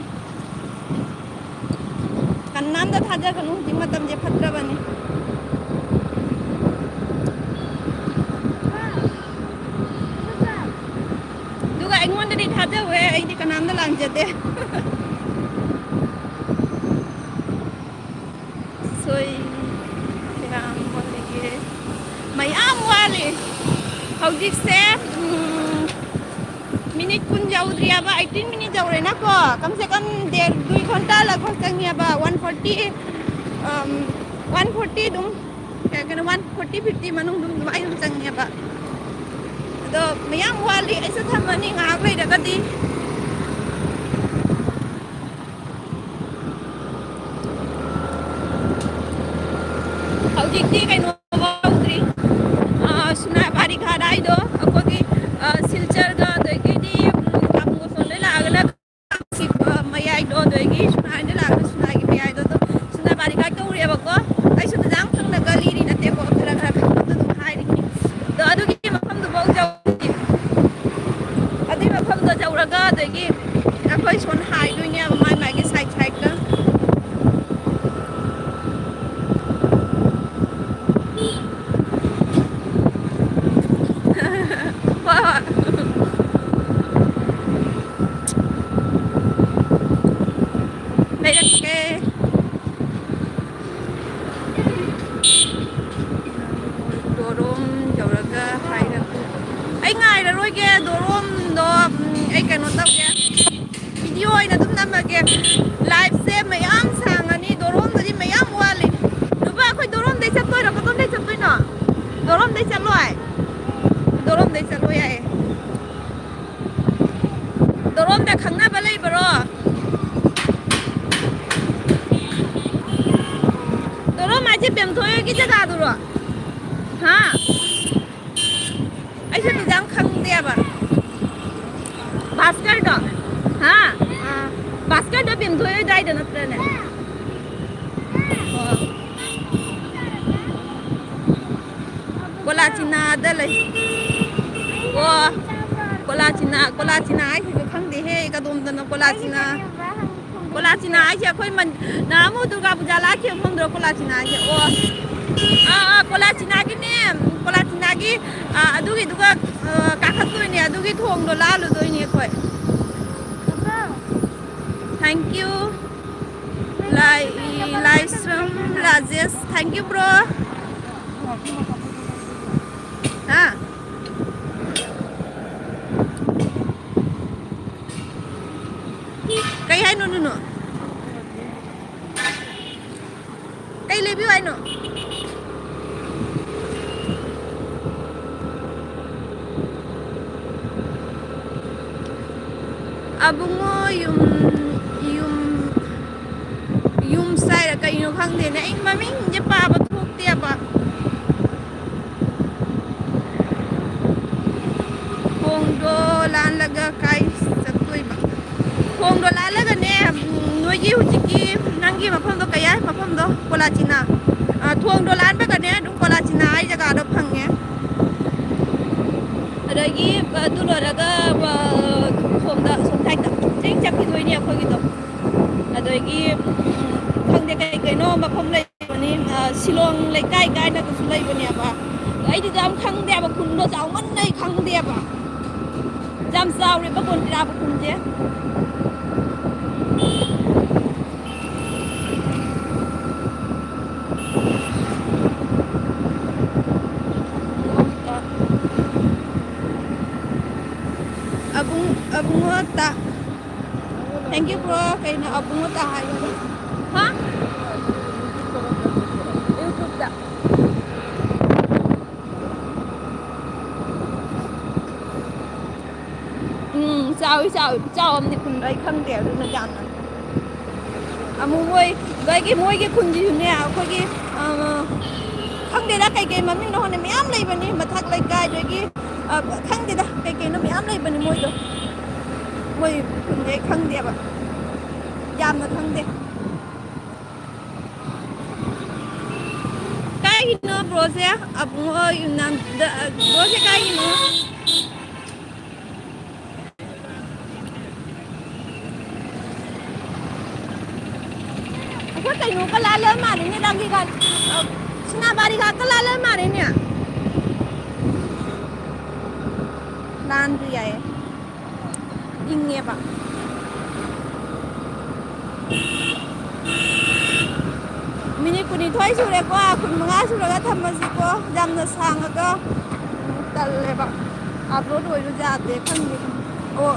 ꯀꯅꯥꯝꯇ ꯊꯥꯖꯒꯅꯨ, ꯍꯧꯖꯤꯛ ꯃꯇꯝꯁꯦ ꯐꯠꯇ꯭ꯔꯕꯅꯤ꯫ ꯑꯗꯨꯒ ꯑꯩꯉꯣꯟꯗꯗꯤ ꯊꯥꯖꯧꯋꯦ, ꯑꯩꯗꯤ ꯀꯅꯥꯝꯇ ꯂꯥꯟꯖꯗꯦ꯫ ꯁꯣꯏ ꯀꯌꯥꯝ ꯋꯥꯠꯂꯤꯒꯦ? ꯃꯌꯥꯝ ꯋꯥꯠꯂꯤ꯫ ꯍꯧꯖꯤꯛꯁꯦ, ꯎꯝ, ꯃꯤꯅꯤꯠ ꯀꯨꯟ ꯌꯧꯗ꯭ꯔꯤꯑꯕ, ꯑꯩꯠꯇꯤꯟ ꯃꯤꯅꯤꯠ ꯌꯧꯔꯦꯅꯀꯣ꯫ ꯀꯝ ꯁꯦ ꯀꯝ ꯗꯦꯔ, ꯗꯨꯏ ꯘꯟꯇꯥ ꯂꯒꯚꯒ ꯆꯪꯉꯦꯕ꯫ One forty, um, one forty ꯑꯗꯨꯝ, ꯀꯩꯅꯣ, ꯋꯥꯟ ꯐꯣꯔꯇꯤ, ꯐꯤꯐꯇꯤ ꯃꯅꯨꯡꯗ ꯑꯗꯨꯝ, ꯑꯗꯨꯃꯥꯏꯅ ꯑꯗꯨꯝ ꯆꯪꯉꯦꯕ꯫ ꯑꯗꯣ ꯃꯌꯥꯝ ꯋꯥꯠꯂꯤ, ꯑꯩꯁꯨ ꯊꯝꯃꯅꯤ ꯉꯥꯏꯍꯥꯛ ꯂꯩꯔꯒꯗꯤ꯫ ꯍꯧꯖꯤꯛꯇꯤ ꯀꯩꯅꯣ ꯍꯧꯗ꯭ꯔꯤ꯫ ꯑ, ꯁꯨꯅꯥ ꯄꯥꯔꯤ ꯈꯥꯗ ꯍꯥꯏꯗꯣ ꯑꯩꯈꯣꯏꯒꯤ, ꯑ, ꯁꯤꯜꯆꯔꯒ ꯑꯗꯒꯤꯗꯤ, ꯎꯝ, ꯇꯥꯃꯣ ꯁꯣꯝꯗꯩ ꯂꯥꯛꯑꯒꯅ ꯃꯌꯥꯏꯗꯣ, ꯑꯗꯒꯤ ꯁꯨꯅꯥꯏꯗ ꯂꯥꯛꯑꯒ ꯁꯨꯅꯥꯏꯒꯤ ꯃꯌꯥꯏꯗꯣ ꯑꯗꯨꯝ ꯁꯨꯅꯥ ꯄꯥꯔꯤ ꯈꯥ ꯀꯧꯔꯦꯕꯀꯣ꯫ ꯑꯩꯁꯨ ꯌꯥꯝ ꯈꯪꯅ ꯒꯂꯤꯗꯤ ꯅꯠꯇꯦꯀꯣ, ꯈꯔ ꯈꯔ ꯈꯪꯕꯗꯣ ꯑꯗꯨꯝ ꯍꯥꯏꯔꯤꯅꯤ꯫ ꯑꯗꯣ ꯑꯗꯨꯒꯤ ꯃꯐꯝꯗꯨꯐꯥꯎ ꯌꯧꯗ꯭ꯔꯤ꯫ ꯑꯗꯨꯏ ꯃꯐꯝꯗꯣ ꯌꯧꯔꯒ ꯑꯗꯒꯤ ꯑꯩꯈꯣꯏ ꯁꯣꯝ ꯍꯥꯏꯗꯣꯏꯅꯦꯕ ꯃꯥꯏ ꯃꯥꯏꯒꯤ ꯁꯥꯏꯠ ꯁꯥꯏꯠꯇ꯫ ꯍꯣꯏ, ꯍꯣꯏ꯫ ꯂꯩꯔꯛꯀꯦ꯫ ꯗꯣꯔꯣꯝ ꯌꯧꯔꯒ ꯍꯥꯏꯔꯛꯀꯦ꯫ ꯑꯩ ꯉꯥꯏꯔꯔꯣꯏꯒꯦ, ꯗꯣꯔꯣꯝꯗꯣ, ꯎꯝ, ꯑꯩ ꯀꯩꯅꯣ ꯇꯧꯒꯦ꯫ ꯚꯤꯗꯤꯑꯣ ꯑꯣꯏꯅ ꯑꯗꯨꯝ ꯅꯝꯃꯒꯦ꯫ ꯂꯥꯏꯐꯁꯦ ꯃꯌꯥꯝ ꯁꯥꯡꯉꯅꯤ, ꯗꯣꯔꯣꯝꯗꯗꯤ ꯃꯌꯥꯝ ꯋꯥꯠꯂꯤ꯫ ꯅꯨꯄꯥ, ꯑꯩꯈꯣꯏ ꯗꯣꯔꯣꯝꯗꯩ ꯆꯠꯇꯣꯏꯔꯣ? ꯀꯗꯣꯝꯗꯩ ꯆꯠꯇꯣꯏꯅꯣ? ꯗꯣꯔꯣꯝꯗꯩ ꯆꯠꯂꯣꯏ꯫ ꯗꯣꯔꯣꯝꯗꯩ ꯆꯠꯂꯣ ꯌꯥꯏꯌꯦ꯫ ꯗꯣꯔꯣꯝꯗ ꯈꯪꯅꯕ ꯂꯩꯕꯔꯣ? ꯗꯣꯔꯣꯝ ꯍꯥꯏꯁꯦ ꯕꯦꯝꯊꯣꯏ ꯍꯣꯏꯒꯤ ꯖꯒꯥꯗꯨꯔꯣ? ꯍꯥ? ꯑꯩꯁꯨ ꯑꯗꯨꯗ ꯌꯥꯝ ꯈꯪꯗꯦꯕ꯫ ꯚꯥꯁꯀꯔꯗꯣ? ꯍꯥ? ꯑꯥ꯫ ꯚꯥꯁꯀꯔꯗꯣ ꯕꯦꯝꯊꯣꯏ ꯍꯣꯏ ꯑꯗꯨꯋꯥꯏꯗ ꯅꯠꯇ꯭ꯔꯅꯦ? ꯑꯣ꯫ ꯀꯣꯂꯥꯆꯤꯅꯥꯗ ꯂꯩ꯫ ꯑꯣ, ꯀꯣꯂꯥꯆꯤꯅꯥ, ꯀꯣꯂꯥꯆꯤꯅꯥ ꯍꯥꯏꯁꯤꯁꯨ ꯈꯪꯗꯦꯍꯦ, ꯀꯗꯣꯝꯗꯅꯣ ꯀꯣꯂꯥꯆꯤꯅꯥ? ꯀꯣꯂꯥꯆꯤꯅꯥ ꯍꯥꯏꯁꯦ ꯑꯩꯈꯣꯏ ꯃꯟ-, ꯅꯍꯥꯟꯃꯨꯛ ꯗꯨꯔꯒꯥ ꯄꯨꯖꯥ ꯂꯥꯛꯈꯤꯕ ꯃꯐꯝꯗꯨꯔꯣ ꯀꯣꯂꯥꯆꯤꯅꯥ ꯍꯥꯏꯁꯦ? ꯑꯣ, ꯑꯥ, ꯑꯥ, ꯀꯣꯂꯥꯆꯤꯅꯥꯒꯤꯅꯦ, ꯀꯣꯂꯥꯆꯤꯅꯥꯒꯤ, ꯑꯥ, ꯑꯗꯨꯒꯤꯗꯨꯒ, ꯑꯥ, ꯀꯥꯈꯠꯇꯣꯏꯅꯦ, ꯑꯗꯨꯒꯤ ꯊꯣꯡꯗꯣ ꯂꯥꯜꯂꯨꯗꯣꯏꯅꯦ ꯑꯩꯈꯣꯏ꯫ Thank you. Lai-, Laishram Rajesh, thank you, bro. ꯍꯥ? ꯀꯩ ꯍꯥꯏꯅꯣ, ꯅꯨꯅꯨ? ꯀꯩ ꯂꯩꯕꯤꯌꯨ ꯍꯥꯏꯅꯣ? ꯑꯕꯨꯡꯉꯣ ꯌꯨꯝ, ꯌꯨꯝ, ꯌꯨꯝ ꯁꯥꯏꯔ ꯀꯩꯅꯣ ꯈꯪꯗꯦꯅꯦ꯫ ꯑꯩ ꯃꯃꯤꯡꯁꯦ ꯄꯥꯕ ꯊꯣꯛꯇꯦ꯫ ꯌꯥꯕ꯫ ꯊꯣꯡꯗꯣ ꯂꯥꯜꯂꯒ ꯀꯥꯏ ꯆꯠꯇꯣꯏꯕ? ꯊꯣꯡꯗꯣ ꯂꯥꯜꯂꯒꯅꯦ, ꯎꯝ, ꯅꯣꯏꯒꯤ ꯍꯧꯖꯤꯛꯀꯤ ꯅꯪꯒꯤ ꯃꯐꯝꯗꯣ, ꯀꯩ ꯍꯥꯏ ꯃꯐꯝꯗꯣ? ꯀꯣꯂꯥꯆꯤꯅꯥ꯫ ꯑ, ꯊꯣꯡꯗꯣ ꯂꯥꯟꯕꯒꯅꯦ ꯑꯗꯨꯝ ꯀꯣꯂꯥꯆꯤꯅꯥ ꯍꯥꯏ ꯖꯒꯥꯗꯣ ꯐꯪꯉꯦ꯫ ꯑꯗꯒꯤ ꯑꯗꯨ ꯂꯣꯏꯔꯒ, ꯑ, ꯁꯣꯝꯗ, ꯑꯁꯣꯝ ꯁꯥꯏꯗꯇ ꯆꯤꯡ ꯆꯠꯈꯤꯗꯣꯏꯅꯦ ꯑꯩꯈꯣꯏꯒꯤꯗꯣ꯫ ꯑꯗꯒꯤ, ꯎꯝ, ꯈꯪꯗꯦ, ꯀꯩ ꯀꯩꯅꯣ ꯃꯐꯝ ꯂꯩꯕꯅꯤ, ꯑ, ꯁꯤꯂꯣꯡ ꯂꯩꯀꯥꯏ ꯀꯥꯏꯅꯒꯁꯨ ꯂꯩꯕꯅꯦꯕ꯫ ꯑꯩꯗꯤ ꯌꯥꯝ ꯈꯪꯗꯦꯕ, ꯈꯨꯟꯗꯣ ꯆꯥꯎꯃꯟꯅ ꯑꯩ ꯈꯪꯗꯦꯕ꯫ ꯌꯥꯝ ꯆꯥꯎꯔꯦꯕ ꯒꯣꯟꯗꯤꯔꯥ ꯈꯨꯟꯁꯦ꯫ ꯑꯕꯨꯡ, ꯑꯕꯨꯡꯉꯣ ꯇ-, thank you bro꯫ ꯀꯩꯅꯣ ꯑꯕꯨꯡꯉꯣ ꯇ ꯍꯥꯏꯕꯗꯣ? ꯍꯥ? YouTube ꯇ꯫ ꯎꯝ, ꯆꯥꯎꯏ, ꯆꯥꯎꯏ꯫ ꯈꯨꯆꯥꯎ ꯑꯃꯗꯤ ꯈꯨꯟꯗꯣ ꯑꯩ ꯈꯪꯗꯦ, ꯑꯗꯨꯅ ꯌꯥꯝꯅ꯫ ꯑꯃꯨꯛ ꯃꯣꯏ, ꯃꯣꯏꯒꯤ, ꯃꯣꯏꯒꯤ ꯈꯨꯟꯒꯤꯁꯨꯅꯦ, ꯑꯩꯈꯣꯏꯒꯤ, ꯑ, ꯈꯪꯗꯦꯗ, ꯀꯩꯀꯩ ꯃꯃꯤꯡꯅꯣ ꯈꯪꯗꯦ, ꯃꯌꯥꯝ ꯂꯩꯕꯅꯤ꯫ ꯃꯊꯛ ꯂꯩꯀꯥꯏꯗꯒꯤ, ꯑ, ꯈꯪꯗꯦꯗ, ꯀꯩꯀꯩꯅꯣ ꯃꯌꯥꯝ ꯂꯩꯕꯅꯤ ꯃꯣꯏꯗꯣ꯫ ꯃꯣꯏ ꯈꯨꯟꯗꯤ ꯑꯩ ꯈꯪꯗꯦꯕ, ꯌꯥꯝꯅ ꯈꯪꯗꯦ꯫ ꯀꯥꯏꯒꯤꯅꯣ ꯕ꯭ꯔꯣꯁꯦ? ꯑꯕꯨꯡꯉꯣ ꯌꯨꯝꯅꯥꯝꯗ, ꯕ꯭ꯔꯣꯁꯦ ꯀꯥꯏꯒꯤꯅꯣ? ꯑꯩꯈꯣꯏ ꯀꯩꯅꯣꯒ ꯂꯥꯜꯂ ꯃꯥꯜꯂꯤꯅꯦ, ꯂꯥꯡꯒꯤꯒ, ꯑ, ꯁꯅꯥꯕꯥꯔꯤꯒ ꯂꯥꯜꯂ ꯃꯥꯜꯂꯤꯅꯦ꯫ ꯂꯥꯟꯗ꯭ꯔꯤ ꯌꯥꯏꯌꯦ꯫ ꯏꯪꯉꯦꯕ꯫ ꯃꯤꯅꯤꯠ ꯀꯨꯟꯅꯤꯊꯣꯏ ꯁꯨꯔꯦꯀꯣ, ꯀꯨꯟꯃꯉꯥ ꯁꯨꯔꯒ ꯊꯝꯃꯁꯤꯀꯣ꯫ ꯌꯥꯝꯅ ꯁꯥꯡꯉꯒ ꯇꯜꯂꯦꯕ꯫ Upload ꯑꯣꯏꯕ ꯌꯥꯗꯦ, ꯈꯪꯗꯦ꯫ ꯑꯣ,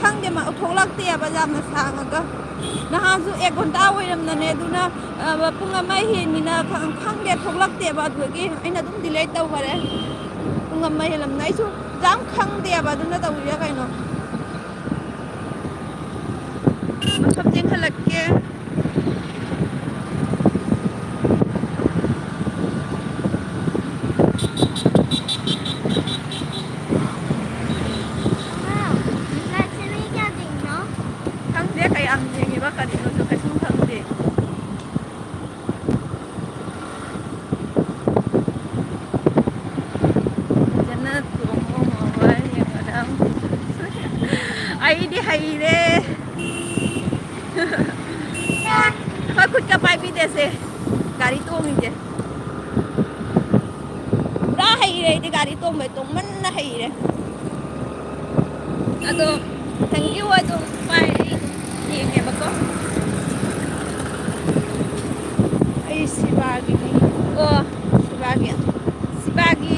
ꯈꯪꯗꯦ, ꯃ-, ꯊꯣꯛꯂꯛꯇꯦꯕ ꯌꯥꯝꯅ ꯁꯥꯡꯉꯒ꯫ ꯅꯍꯥꯟꯁꯨ ꯑꯦꯛ ꯘꯟꯇꯥ ꯑꯣꯏꯔꯝꯗꯅꯦ, ꯑꯗꯨꯅ, ꯑ, ꯄꯨꯡ ꯑꯃ ꯍꯦꯟꯅꯤꯅ ꯈ-, ꯈꯪꯗꯦ, ꯊꯣꯛꯂꯛꯇꯦꯕ꯫ ꯑꯗꯨꯗꯒꯤ ꯑꯩꯅ ꯑꯗꯨꯝ delete ꯇꯧꯈꯔꯦ꯫ ꯄꯨꯡ ꯑꯃ ꯍꯦꯜꯂꯝꯅ ꯑꯩꯁꯨ ꯌꯥꯝ ꯈꯪꯗꯦꯕ, ꯑꯗꯨꯅ ꯇꯧꯔꯤꯔꯥ ꯀꯩꯅꯣ꯫ ꯃꯁꯝ ꯆꯦꯡꯍꯜꯂꯛꯀꯦ꯫ ꯈꯨꯠꯀ ꯄꯥꯏꯕꯤꯗꯦꯁꯦ꯫ ꯒꯥꯔꯤ ꯇꯣꯡꯉꯤꯁꯦ꯫ ꯄꯨꯔꯥ ꯍꯩꯔꯦ ꯑꯩꯗꯤ ꯒꯥꯔꯤ ꯇꯣꯡꯕ, ꯇꯣꯡꯃꯟꯅ ꯍꯩꯔꯦ꯫ ꯑꯗꯣ ꯊꯦꯡꯀ꯭ꯌꯨ ꯑꯗꯨꯝ ꯄꯥꯏ, ꯑꯩ ꯌꯦꯡꯉꯦꯕꯀꯣ꯫ ꯑꯩ ꯁꯤꯕꯥꯒꯤꯅꯤ꯫ ꯑꯣ, ꯁꯤꯕꯥꯒꯤ꯫ ꯁꯤꯕꯥꯒꯤ꯫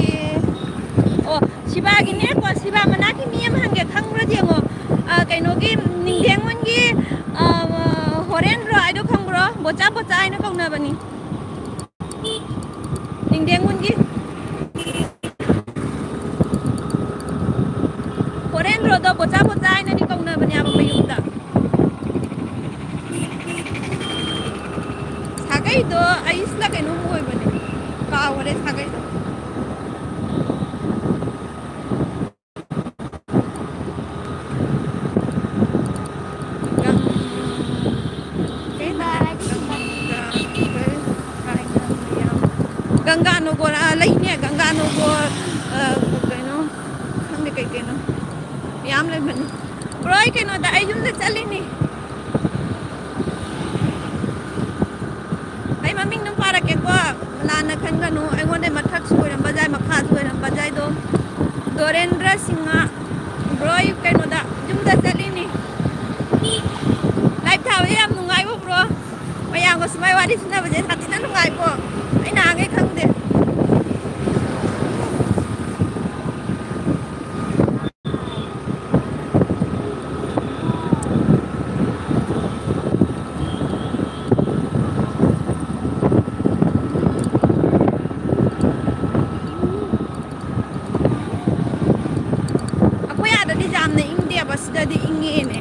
ꯑꯣ, ꯁꯤꯕꯥꯒꯤꯅꯦꯀꯣ, ꯁꯤꯕꯥ ꯃꯅꯥꯛꯀꯤ ꯃꯤ ꯑꯃ ꯍꯪꯒꯦ, ꯈꯪꯕ꯭ꯔꯥ ꯌꯦꯡꯉꯣ꯫ ꯑ, ꯀꯩꯅꯣꯒꯤ, ꯅꯤꯡꯊꯦꯡꯕꯟꯒꯤ, ꯑ, ꯍꯣꯔꯦꯟꯗ꯭ꯔꯣ ꯍꯥꯏꯗꯣ ꯈꯪꯕ꯭ꯔꯣ? ꯕꯣꯆꯥ ꯕꯣꯆꯥ ꯍꯥꯏꯅ ꯀꯧꯅꯕꯅꯤ꯫ ꯅꯤꯡꯊꯦꯡꯕꯟꯒꯤ ꯍꯣꯔꯦꯟꯗ꯭ꯔꯣꯗꯣ ꯕꯣꯆꯥ ꯕꯣꯆꯥ ꯍꯥꯏꯅꯗꯤ ꯀꯧꯅꯕꯅꯦꯕ ꯃꯌꯨꯝꯗ꯫ ꯁꯥꯒꯩꯗꯣ ꯑꯌꯨꯁꯂ ꯀꯩꯅꯣꯝ ꯑꯣꯏꯕꯅꯦ, ꯀꯥꯎꯒꯔꯦ ꯁꯥꯒꯩꯗꯣ꯫ ꯒꯪ-, ꯀꯩ ꯍꯥꯏ? ꯒꯪꯒꯥ-, ꯀꯩ? ꯒꯪꯒꯥꯅꯣꯒꯣꯔ, ꯑ, ꯂꯩꯅꯦ, ꯒꯪꯒꯥꯅꯣꯒꯣꯔ, ꯑ, ꯀꯩꯅꯣ, ꯈꯪꯗꯦ ꯀꯩ ꯀꯩꯅꯣ, ꯃꯌꯥꯝ ꯂꯩꯕꯅꯤ꯫ ꯕ꯭ꯔꯣ, ꯑꯩ ꯀꯩꯅꯣꯗ, ꯑꯩ ꯌꯨꯝꯗ ꯆꯠꯂꯤꯅꯤ꯫ ꯑꯩ ꯃꯃꯤꯡ ꯑꯗꯨꯝ ꯄꯥꯔꯛꯀꯦꯀꯣ, ꯂꯥꯟꯅ ꯈꯟꯒꯅꯨ꯫ ꯑꯩꯉꯣꯟꯗ ꯃꯊꯛꯁꯨ ꯑꯣꯏꯔꯝꯕ ꯌꯥꯏ, ꯃꯈꯥꯁꯨ ꯑꯣꯏꯔꯝꯕ ꯌꯥꯏ꯫ ꯑꯗꯣ ꯗꯣꯔꯦꯟꯗ꯭ꯔ ꯁꯤꯡꯍ, ꯕ꯭ꯔꯣ, ꯑꯩ ꯀꯩꯅꯣꯗ, ꯌꯨꯝꯗ ꯆꯠꯂꯤꯅꯤ꯫ ꯂꯥꯏꯞ ꯊꯥꯕ ꯌꯥꯝ ꯅꯨꯡꯉꯥꯏꯕꯣ, ꯕ꯭ꯔꯣ? ꯃꯌꯥꯝꯒ ꯁꯨꯃꯥꯏ ꯋꯥꯔꯤ ꯁꯥꯟꯅꯕꯁꯦ ꯁꯥꯊꯤꯅ ꯅꯨꯡꯉꯥꯏꯀꯣ꯫ ꯑꯩ ꯅꯍꯥꯟꯈꯩ ꯈꯪꯗꯦ꯫ ꯑꯩꯈꯣꯏ ꯑꯥꯗꯗꯤ ꯌꯥꯝꯅ ꯏꯪꯗꯦꯕ, ꯁꯤꯗꯗꯤ ꯏꯪꯉꯦꯅꯦ꯫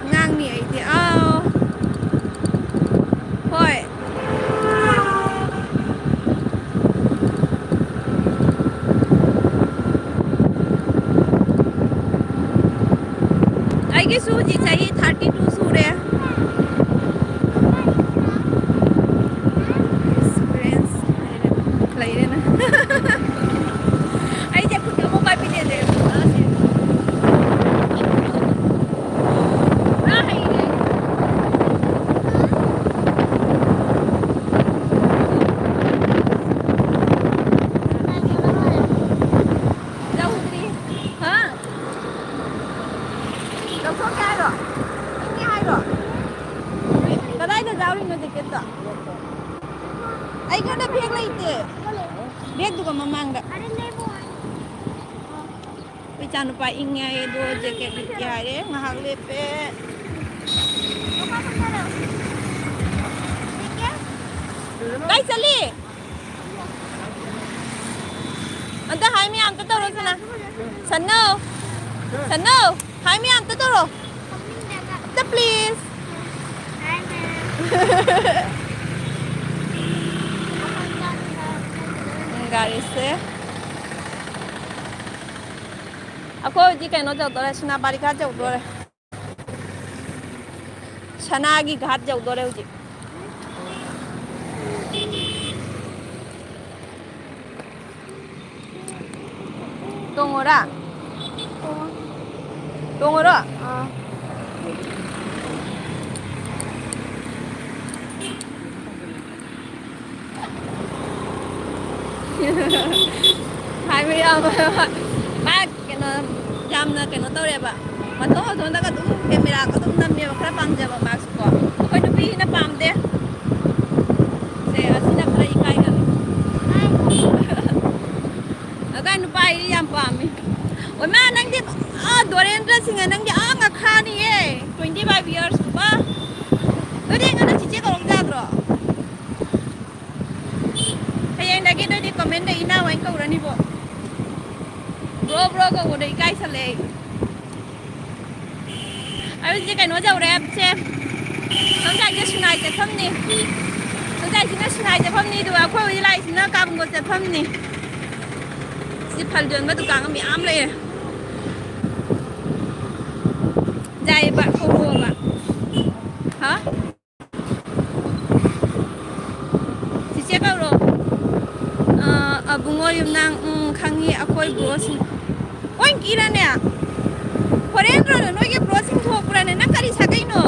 ꯑꯉꯥꯡꯅꯤ ꯑꯩꯗꯤ꯫ ꯑꯥꯎ꯫ ꯍꯣꯏ꯫ ꯑꯩꯒꯤꯁꯨ ꯍꯧꯖꯤꯛ ꯆꯍꯤ thirty two ꯁꯨꯔꯦ꯫ Experience ꯂꯩꯔꯦꯅ꯫ ꯑꯩꯁꯦ ꯈꯨꯠ ꯑꯃ ꯄꯥꯏꯕꯤꯗꯦꯅꯦ꯫ ꯄꯨꯔꯥ ꯍꯩꯔꯦ꯫ ꯍꯥꯏꯔꯣ? ꯏꯪꯉꯦ ꯍꯥꯏꯔꯣ? ꯀꯗꯥꯏꯗ ꯌꯥꯎꯔꯤꯅꯣ ꯖꯦꯀꯦꯠꯇꯣ? ꯑꯩꯉꯣꯟꯗ ꯕꯦꯒ ꯂꯩꯇꯦ꯫ ꯕꯦꯒꯗꯨꯒ ꯃꯃꯥꯡꯗ꯫ ꯑꯩꯈꯣꯏ ꯏꯆꯥꯅꯨꯄꯥ ꯏꯪꯉꯦ ꯍꯥꯏꯌꯦ, ꯑꯗꯣ ꯖꯦꯀꯦꯠ ꯂꯤꯠꯀꯦ ꯍꯥꯏꯔꯦ꯫ ꯉꯥꯏꯍꯥꯛ ꯂꯦꯞꯄꯦ꯫ ꯀꯥꯏ ꯆꯠꯂꯤ? ꯑꯝꯇ ꯍꯥꯏ ꯃꯌꯥꯝ ꯑꯝꯇ ꯇꯧꯔꯣ, ꯁꯅꯥ꯫ ꯁꯟꯅꯧ! ꯁꯟꯅꯧ! ꯍꯥꯏ ꯃꯌꯥꯝ ꯑꯝꯇ ꯇꯧꯔꯣ꯫ ꯑꯝꯇ please꯫ ꯎꯝ, ꯒꯥꯔꯤꯁꯦ꯫ ꯑꯩꯈꯣꯏ ꯍꯧꯖꯤꯛ ꯀꯩꯅꯣ ꯇꯧꯗꯣꯔꯦ, ꯁꯦꯅꯥꯄꯥꯇꯤ ꯒꯥꯠ ꯌꯧꯗꯣꯔꯦ꯫ ꯁꯅꯥꯒꯤ ꯒꯥꯠ ꯌꯧꯗꯣꯔꯦ ꯍꯧꯖꯤꯛ꯫ ꯇꯣꯡꯉꯣꯔꯥ? ꯇꯣꯡꯉꯣꯔꯣ? ꯑꯥ꯫ ꯍꯥꯏꯕ ꯌꯥꯕ꯫ ꯃꯥ ꯀꯩꯅꯣ, ꯌꯥꯝꯅ ꯀꯩꯅꯣ ꯇꯧꯔꯦꯕ꯫ ꯃꯇꯣꯟ ꯃꯇꯣꯟꯗꯒ ꯑꯗꯨꯝ ꯀꯦꯃꯦꯔꯥꯒ ꯑꯗꯨꯝ ꯅꯝꯃꯦꯕ, ꯈꯔ ꯄꯥꯝꯖꯕ ꯃꯥꯁꯨꯀꯣ꯫ ꯑꯩꯈꯣꯏ ꯅꯨꯄꯤꯁꯤꯅ ꯄꯥꯝꯗꯦ꯫ ꯁꯦ, ꯑꯁꯤꯅ ꯈꯔ ꯏꯀꯥꯏꯒꯜꯂꯤ꯫ ꯑꯗꯥꯏ ꯅꯨꯄꯥ ꯑꯩ ꯌꯥꯝ ꯄꯥꯝꯃꯤ꯫ ꯑꯣꯏꯃꯥ, ꯅꯪꯗꯤ ꯑꯥ ꯗꯣꯔꯦꯟꯗ꯭ꯔ ꯁꯤꯡꯍ, ꯅꯪꯗꯤ ꯑꯥ ꯉꯈꯥꯅꯤꯌꯦ, twenty five years ꯀꯨꯝꯕ꯫ ꯑꯗꯨꯗꯤ ꯑꯩꯉꯣꯟꯗ ꯆꯤꯆꯦ ꯀꯧꯔꯛ ꯌꯥꯗ꯭ꯔꯣ? ꯍꯌꯦꯡꯗꯒꯤ ꯑꯗꯨꯗꯤ comment ꯗ ꯏꯅꯥꯎ ꯍꯥꯏꯅ ꯀꯧꯔꯅꯤꯕꯣ꯫ Bro, bro ꯀꯧꯕꯗꯣ ꯏꯀꯥꯏꯁꯜꯂꯦ ꯑꯩ꯫ ꯑꯩ ꯍꯧꯖꯤꯛ ꯀꯩꯅꯣ ꯇꯧꯔꯦ, ꯁꯦ꯫ ꯁꯣꯝ side ꯁꯦ ꯁꯤꯅꯥꯏ ꯆꯠꯐꯝꯅꯤ꯫ ꯁꯣꯝ side ꯁꯤꯅ ꯁꯤꯅꯥꯏ ꯆꯠꯐꯝꯅꯤ, ꯑꯗꯨꯒ ꯑꯩꯈꯣꯏ ꯍꯧꯖꯤꯛ ꯂꯥꯛꯏꯁꯤꯅ ꯀꯥꯕꯨꯡꯒꯣ ꯆꯠꯐꯝꯅꯤ꯫ ꯁꯤ ꯐꯜ ꯌꯣꯟꯕ ꯗꯨꯀꯥꯟ ꯃꯌꯥꯝ ꯂꯩꯔꯦ꯫ ꯌꯥꯏꯌꯦꯕ, ꯊꯣꯛꯂꯛꯑꯣꯕ꯫ ꯍꯥ? ꯆꯤꯆꯦ ꯀꯧꯔꯣ꯫ ꯑ, ꯑꯕꯨꯡꯉꯣ ꯌꯨꯝꯅꯥꯝ, ꯎꯝ, ꯈꯪꯉꯤ, ꯑꯩꯈꯣꯏ bro ꯁꯤꯡ꯫ ꯂꯣꯏ ꯀꯤꯔꯅꯦ? ꯐꯣꯔꯦꯟꯗ꯭ꯔꯣꯅ ꯅꯣꯏꯒꯤ bro ꯁꯤꯡ ꯊꯣꯛꯄ꯭ꯔꯅꯦ? ꯅꯪ ꯀꯔꯤ ꯁꯥꯒꯩꯅꯣ?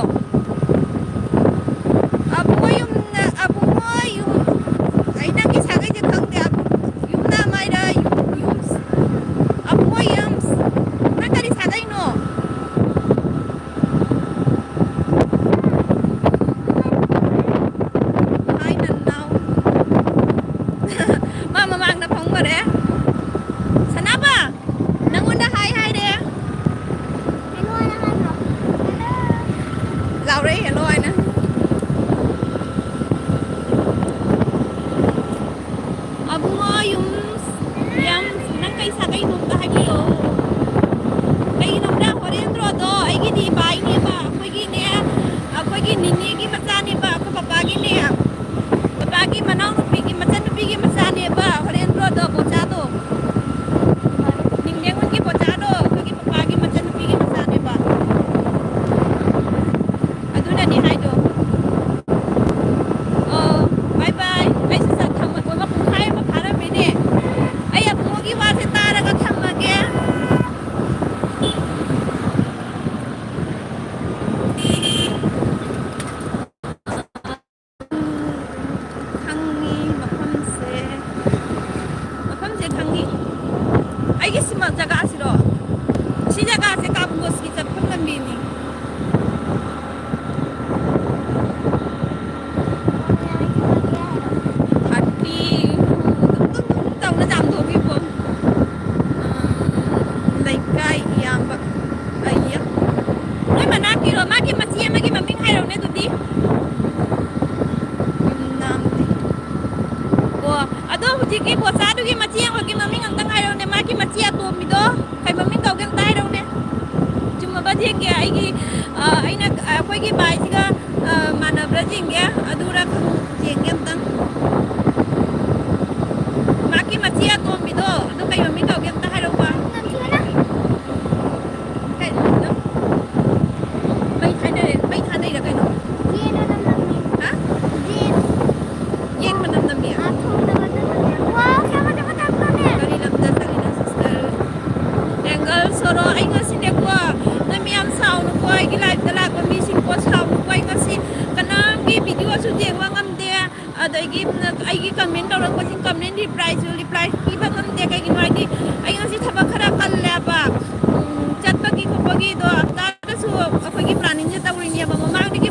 ꯑꯕꯨꯡꯉꯣ ꯌꯨꯝꯅ-, ꯑꯕꯨꯡꯉꯣ ꯌꯨꯝ-, ꯑꯩ ꯅꯪꯒꯤ ꯁꯥꯒꯩꯁꯦ ꯈꯪꯗꯦ꯫ ꯑꯕꯨ-, ꯌꯨꯝꯅꯥꯝ ꯍꯥꯏꯔ ꯌꯨꯝ-, ꯌꯨꯝ-, ꯑꯕꯨꯡꯉꯣ ꯌꯨꯝ-, ꯅꯪ ꯀꯔꯤ ꯁꯥꯒꯩꯅꯣ? ꯍꯣꯔꯦꯟ ꯍꯦꯜꯂꯣ ꯍꯥꯏꯅ꯫ ꯑꯕꯨꯡꯉꯣ, ꯌꯨꯝ, ꯌꯥꯝ, ꯅꯪ ꯀꯩ ꯁꯥꯒꯩꯅꯣ ꯑꯝꯇ ꯍꯥꯏꯕꯤꯔꯛꯑꯣ꯫ ꯀꯩꯒꯤꯅꯣꯗ, ꯍꯣꯔꯦꯟꯗ꯭ꯔꯣꯗꯣ ꯑꯩꯒꯤꯗꯤ ꯏꯄꯥꯒꯤꯅꯦꯕ, ꯑꯩꯈꯣꯏꯒꯤꯅꯦ, ꯑꯩꯈꯣꯏꯒꯤ ꯅꯤꯅꯦꯒꯤ ꯃꯆꯥꯅꯦꯕ, ꯑꯩꯈꯣꯏ ꯄꯄꯥꯒꯤꯅꯦ, ꯄꯄꯥꯒꯤ ꯃꯅꯥꯎꯅꯨꯄꯤꯒꯤ ꯃꯆꯟꯅꯨꯄꯤꯒꯤ ꯃꯆꯥꯅꯦꯕ, ꯍꯣꯔꯦꯟꯗ꯭ꯔꯣꯗꯣ ꯕꯣꯆꯥꯗꯣ꯫ ꯅꯤꯡꯗꯦꯡꯉꯣꯟꯒꯤ ꯕꯣꯆꯥꯗꯣ ꯑꯩꯈꯣꯏꯒꯤ ꯄꯄꯥꯒꯤ ꯃꯆꯟꯅꯨꯄꯤꯒꯤ ꯃꯆꯥꯅꯦꯕ꯫ ꯑꯗꯨꯅꯅꯤ ꯍꯥꯏꯗꯣ꯫ ꯑꯣ, bye bye꯫ ꯑꯩꯁꯨ ꯆꯠ-, ꯊꯝꯃ-, ꯄꯨꯡꯈꯥꯏ ꯑꯃ ꯐꯥꯔꯝꯃꯦꯅꯦ꯫ ꯑꯩ ꯑꯕꯨꯡꯉꯣꯒꯤ ꯋꯥꯁꯦ ꯇꯥꯔꯒ ꯊꯝꯃꯒꯦ꯫ ꯈꯪꯉꯤ ꯃꯐꯝꯁꯦ꯫ ꯃꯐꯝꯁꯦ ꯈꯪꯉꯤ꯫ ꯑꯩꯒꯤ ꯁꯤꯃ ꯖꯒꯥꯁꯤꯔꯣ? ꯁꯤ ꯖꯒꯥꯁꯦ ꯀꯥꯕꯨꯒꯣꯁꯀꯤ ꯆꯠꯐꯝ ꯂꯝꯕꯤꯅꯤ꯫ ꯊꯥꯔꯇꯤ ꯇꯨ ꯇꯨ ꯇꯨ ꯇꯧꯅ ꯆꯥꯝꯊꯣꯛꯈꯤꯕꯣ꯫ ꯂꯩꯀꯥꯏ ꯏꯌꯥꯝꯕ꯫ ꯑꯩꯌꯥ꯫ ꯅꯣꯏ ꯃꯅꯥꯛꯀꯤꯔꯣ? ꯃꯥꯒꯤ ꯃꯆꯦ ꯑꯃꯒꯤ ꯃꯃꯤꯡ ꯍꯥꯏꯔꯧꯅꯦ ꯑꯗꯨꯗꯤ꯫ ꯌꯨꯝꯅꯥꯝꯗꯤ꯫ ꯑꯣ, ꯑꯗꯣ ꯍꯧꯖꯤꯛꯀꯤ ꯕꯣꯆꯥꯗꯨꯒꯤ ꯃꯆꯦ ꯑꯃꯒꯤ ꯃꯃꯤꯡ ꯑꯝꯇꯪ ꯍꯥꯏꯔꯧꯅꯦ꯫ ꯃꯥꯒꯤ ꯃꯆꯦ ꯑꯇꯣꯝꯕꯤꯗꯣ ꯀꯩ ꯃꯃꯤꯡ ꯀꯧꯒꯦ ꯑꯝꯇ ꯍꯥꯏꯔꯧꯅꯦ꯫ ꯆꯨꯝꯃꯕ ꯌꯦꯡꯒꯦ꯫ ꯑꯩꯒꯤ, ꯑ, ꯑꯩꯅ, ꯑꯩꯈꯣꯏꯒꯤ ꯕꯥꯏꯁꯤꯒ, ꯑ, ꯃꯥꯟꯅꯕ꯭ꯔꯥ ꯌꯦꯡꯒꯦ꯫ ꯑꯗꯨꯔ ꯈꯪ-, ꯌꯦꯡꯒꯦ ꯑꯝꯇꯪ꯫ ꯃꯥꯒꯤ ꯃꯆꯦ ꯑꯇꯣꯝꯕꯤꯗꯣ, ꯑꯗꯨ ꯀꯩ ꯃꯃꯤꯡ ꯀꯧꯒꯦ ꯑꯝꯇ ꯍꯥꯏꯔꯛꯎꯕ꯫ ꯀꯩꯅꯣ? ꯃꯩ ꯊꯥꯅꯔꯦ, ꯃꯩ ꯊꯥꯅꯩꯔ ꯀꯩꯅꯣ? ꯌꯦꯟ ꯃꯅꯝ ꯅꯝꯃꯤ꯫ ꯍꯥ? ꯌꯦꯟ꯫ ꯌꯦꯟ ꯃꯅꯝ ꯅꯝꯃꯤ? ꯑꯥ, ꯊꯣꯡꯗ ꯃꯅꯝ ꯅꯝꯃꯤ꯫ ꯋꯥꯎ, ꯀꯌꯥꯝ ꯃꯅꯝ ꯅꯝꯃꯤ? ꯀꯔꯤ ꯂꯝꯗ ꯆꯠꯂꯤꯅꯣ, sister? ꯑꯦꯡꯒꯜ ꯁꯣꯔꯣ, ꯑꯩ ꯉꯁꯤꯅꯦꯀꯣ, ꯅꯣꯏ ꯃꯌꯥꯝ ꯁꯥꯎꯅꯨꯀꯣ, ꯑꯩꯒꯤ live ꯇ ꯂꯥꯛꯄ ꯃꯤꯁꯤꯡꯀꯣ, ꯁꯥꯎꯅꯨꯀꯣ, ꯑꯩ ꯉꯁꯤ ꯀꯅꯥꯝꯒꯤ video ꯁꯨ ꯌꯦꯡꯕ ꯉꯝꯗꯦ꯫ ꯑꯗꯒꯤ ꯑꯩꯒꯤ comment ꯇꯧꯔꯛꯄꯁꯤꯡ comment reply ꯁꯨ reply ꯄꯤꯕ ꯉꯝꯗꯦ꯫ ꯀꯩꯒꯤꯅꯣ ꯍꯥꯏꯗꯤ ꯑꯩ ꯉꯁꯤ ꯊꯕꯛ ꯈꯔ ꯀꯜꯂꯦꯕ꯫ ꯎꯝ, ꯆꯠꯄꯒꯤ ꯈꯣꯠꯄꯒꯤꯗꯣ ꯍꯞꯇꯥꯗꯁꯨ ꯑꯩꯈꯣꯏꯒꯤ planning ꯁꯦ ꯇꯧꯔꯤꯅꯦꯕ꯫ ꯃꯃꯥꯡꯗꯒꯤ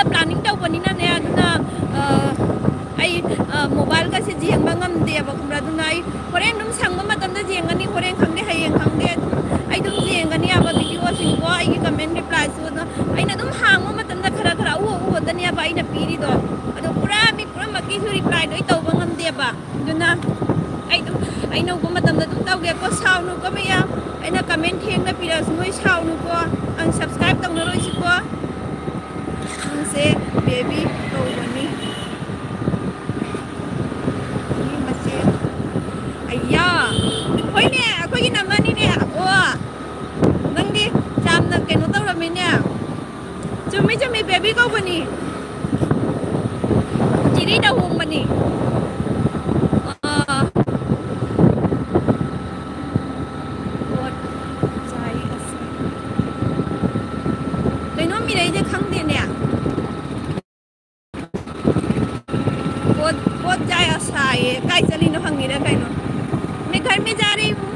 ꯄ꯭ꯂꯥꯅꯤꯡ ꯇꯧꯕꯅꯤꯅꯅꯦ, ꯑꯗꯨꯅ, ꯑ, ꯑꯩ, ꯑ, ꯃꯣꯕꯥꯏꯜꯒꯁꯦ ꯌꯦꯡꯕ ꯉꯝꯗꯦꯕ, ꯈꯪꯕ꯭ꯔꯥ? ꯑꯗꯨꯅ ꯑꯩ ꯍꯣꯔꯦꯟ ꯑꯗꯨꯝ ꯁꯪꯕ ꯃꯇꯝꯗ ꯌꯦꯡꯒꯅꯤ, ꯍꯣꯔꯦꯟ ꯈꯪꯗꯦ, ꯍꯌꯦꯡ ꯈꯪꯗꯦ, ꯑꯗꯨꯝ ꯑꯩ ꯑꯗꯨꯝ ꯌꯦꯡꯒꯅꯤ ꯍꯥꯏꯕ ꯚꯤꯗꯤꯑꯣꯁꯤꯡꯀꯣ, ꯑꯩꯒꯤ ꯀꯃꯦꯟ ꯔꯤꯄ꯭ꯂꯥꯏꯁꯨ꯫ ꯑꯗꯣ ꯑꯩꯅ ꯑꯗꯨꯝ ꯍꯥꯡꯕ ꯃꯇꯝꯗ ꯈꯔ ꯈꯔ ꯑꯎ ꯑꯎꯕꯗꯅꯦꯕ ꯑꯩꯅ ꯄꯤꯔꯤꯗꯣ꯫ ꯑꯗꯣ ꯄꯨꯔꯥ ꯃꯤ ꯄꯨꯝꯅꯃꯛꯀꯤꯁꯨ ꯔꯤꯄ꯭ꯂꯥꯏꯗꯣ ꯑꯩ ꯇꯧꯕ ꯉꯝꯗꯦꯕ꯫ ꯑꯗꯨꯅ ꯑꯩ ꯑꯗꯨꯝ, ꯑꯩꯅ ꯎꯕ ꯃꯇꯝꯗ ꯑꯗꯨꯝ ꯇꯧꯒꯦꯀꯣ, ꯁꯥꯎꯅꯨꯀꯣ ꯃꯌꯥꯝ꯫ ꯑꯩꯅ ꯀꯃꯦꯟ ꯊꯦꯡꯅ ꯄꯤꯔꯛꯑꯁꯨ ꯅꯣꯏ ꯁꯥꯎꯅꯨꯀꯣ, unsubscribe ꯇꯧꯅꯔꯣꯏꯁꯤꯀꯣ꯫ ꯅꯪꯁꯦ ꯕꯦꯕꯤ ꯀꯧꯕꯅꯤ꯫ ꯃꯤ ꯃꯆꯦ꯫ ꯑꯩꯌꯥ꯫ ꯍꯣꯏꯅꯦ, ꯑꯩꯈꯣꯏꯒꯤ ꯅꯝꯕꯔꯅꯤꯅꯦ꯫ ꯑꯣ꯫ ꯅꯪꯗꯤ ꯌꯥꯝꯅ ꯀꯩꯅꯣ ꯇꯧꯔꯝꯃꯤꯅꯦ꯫ ꯆꯨꯝꯃꯤ, ꯆꯨꯝꯃꯤ, ꯕꯦꯕꯤ ꯀꯧꯕꯅꯤ꯫ ꯆꯤꯔꯤꯗ ꯍꯣꯡꯕꯅꯤ꯫ ꯑꯥ꯫ ꯄꯣꯠ ꯆꯥꯏ ꯑꯁ꯫ ꯀꯩꯅꯣ ꯃꯤꯔꯩꯁꯦ ꯈꯪꯗꯦꯅꯦ꯫ ꯄꯣꯠ, ꯄꯣꯠ ꯆꯥꯏ ꯑꯁ ꯍꯥꯏꯌꯦ꯫ ꯀꯥꯏ ꯆꯠꯂꯤꯅꯣ ꯍꯪꯉꯤꯔ ꯀꯩꯅꯣ? मैं घर में जा रही हूँ।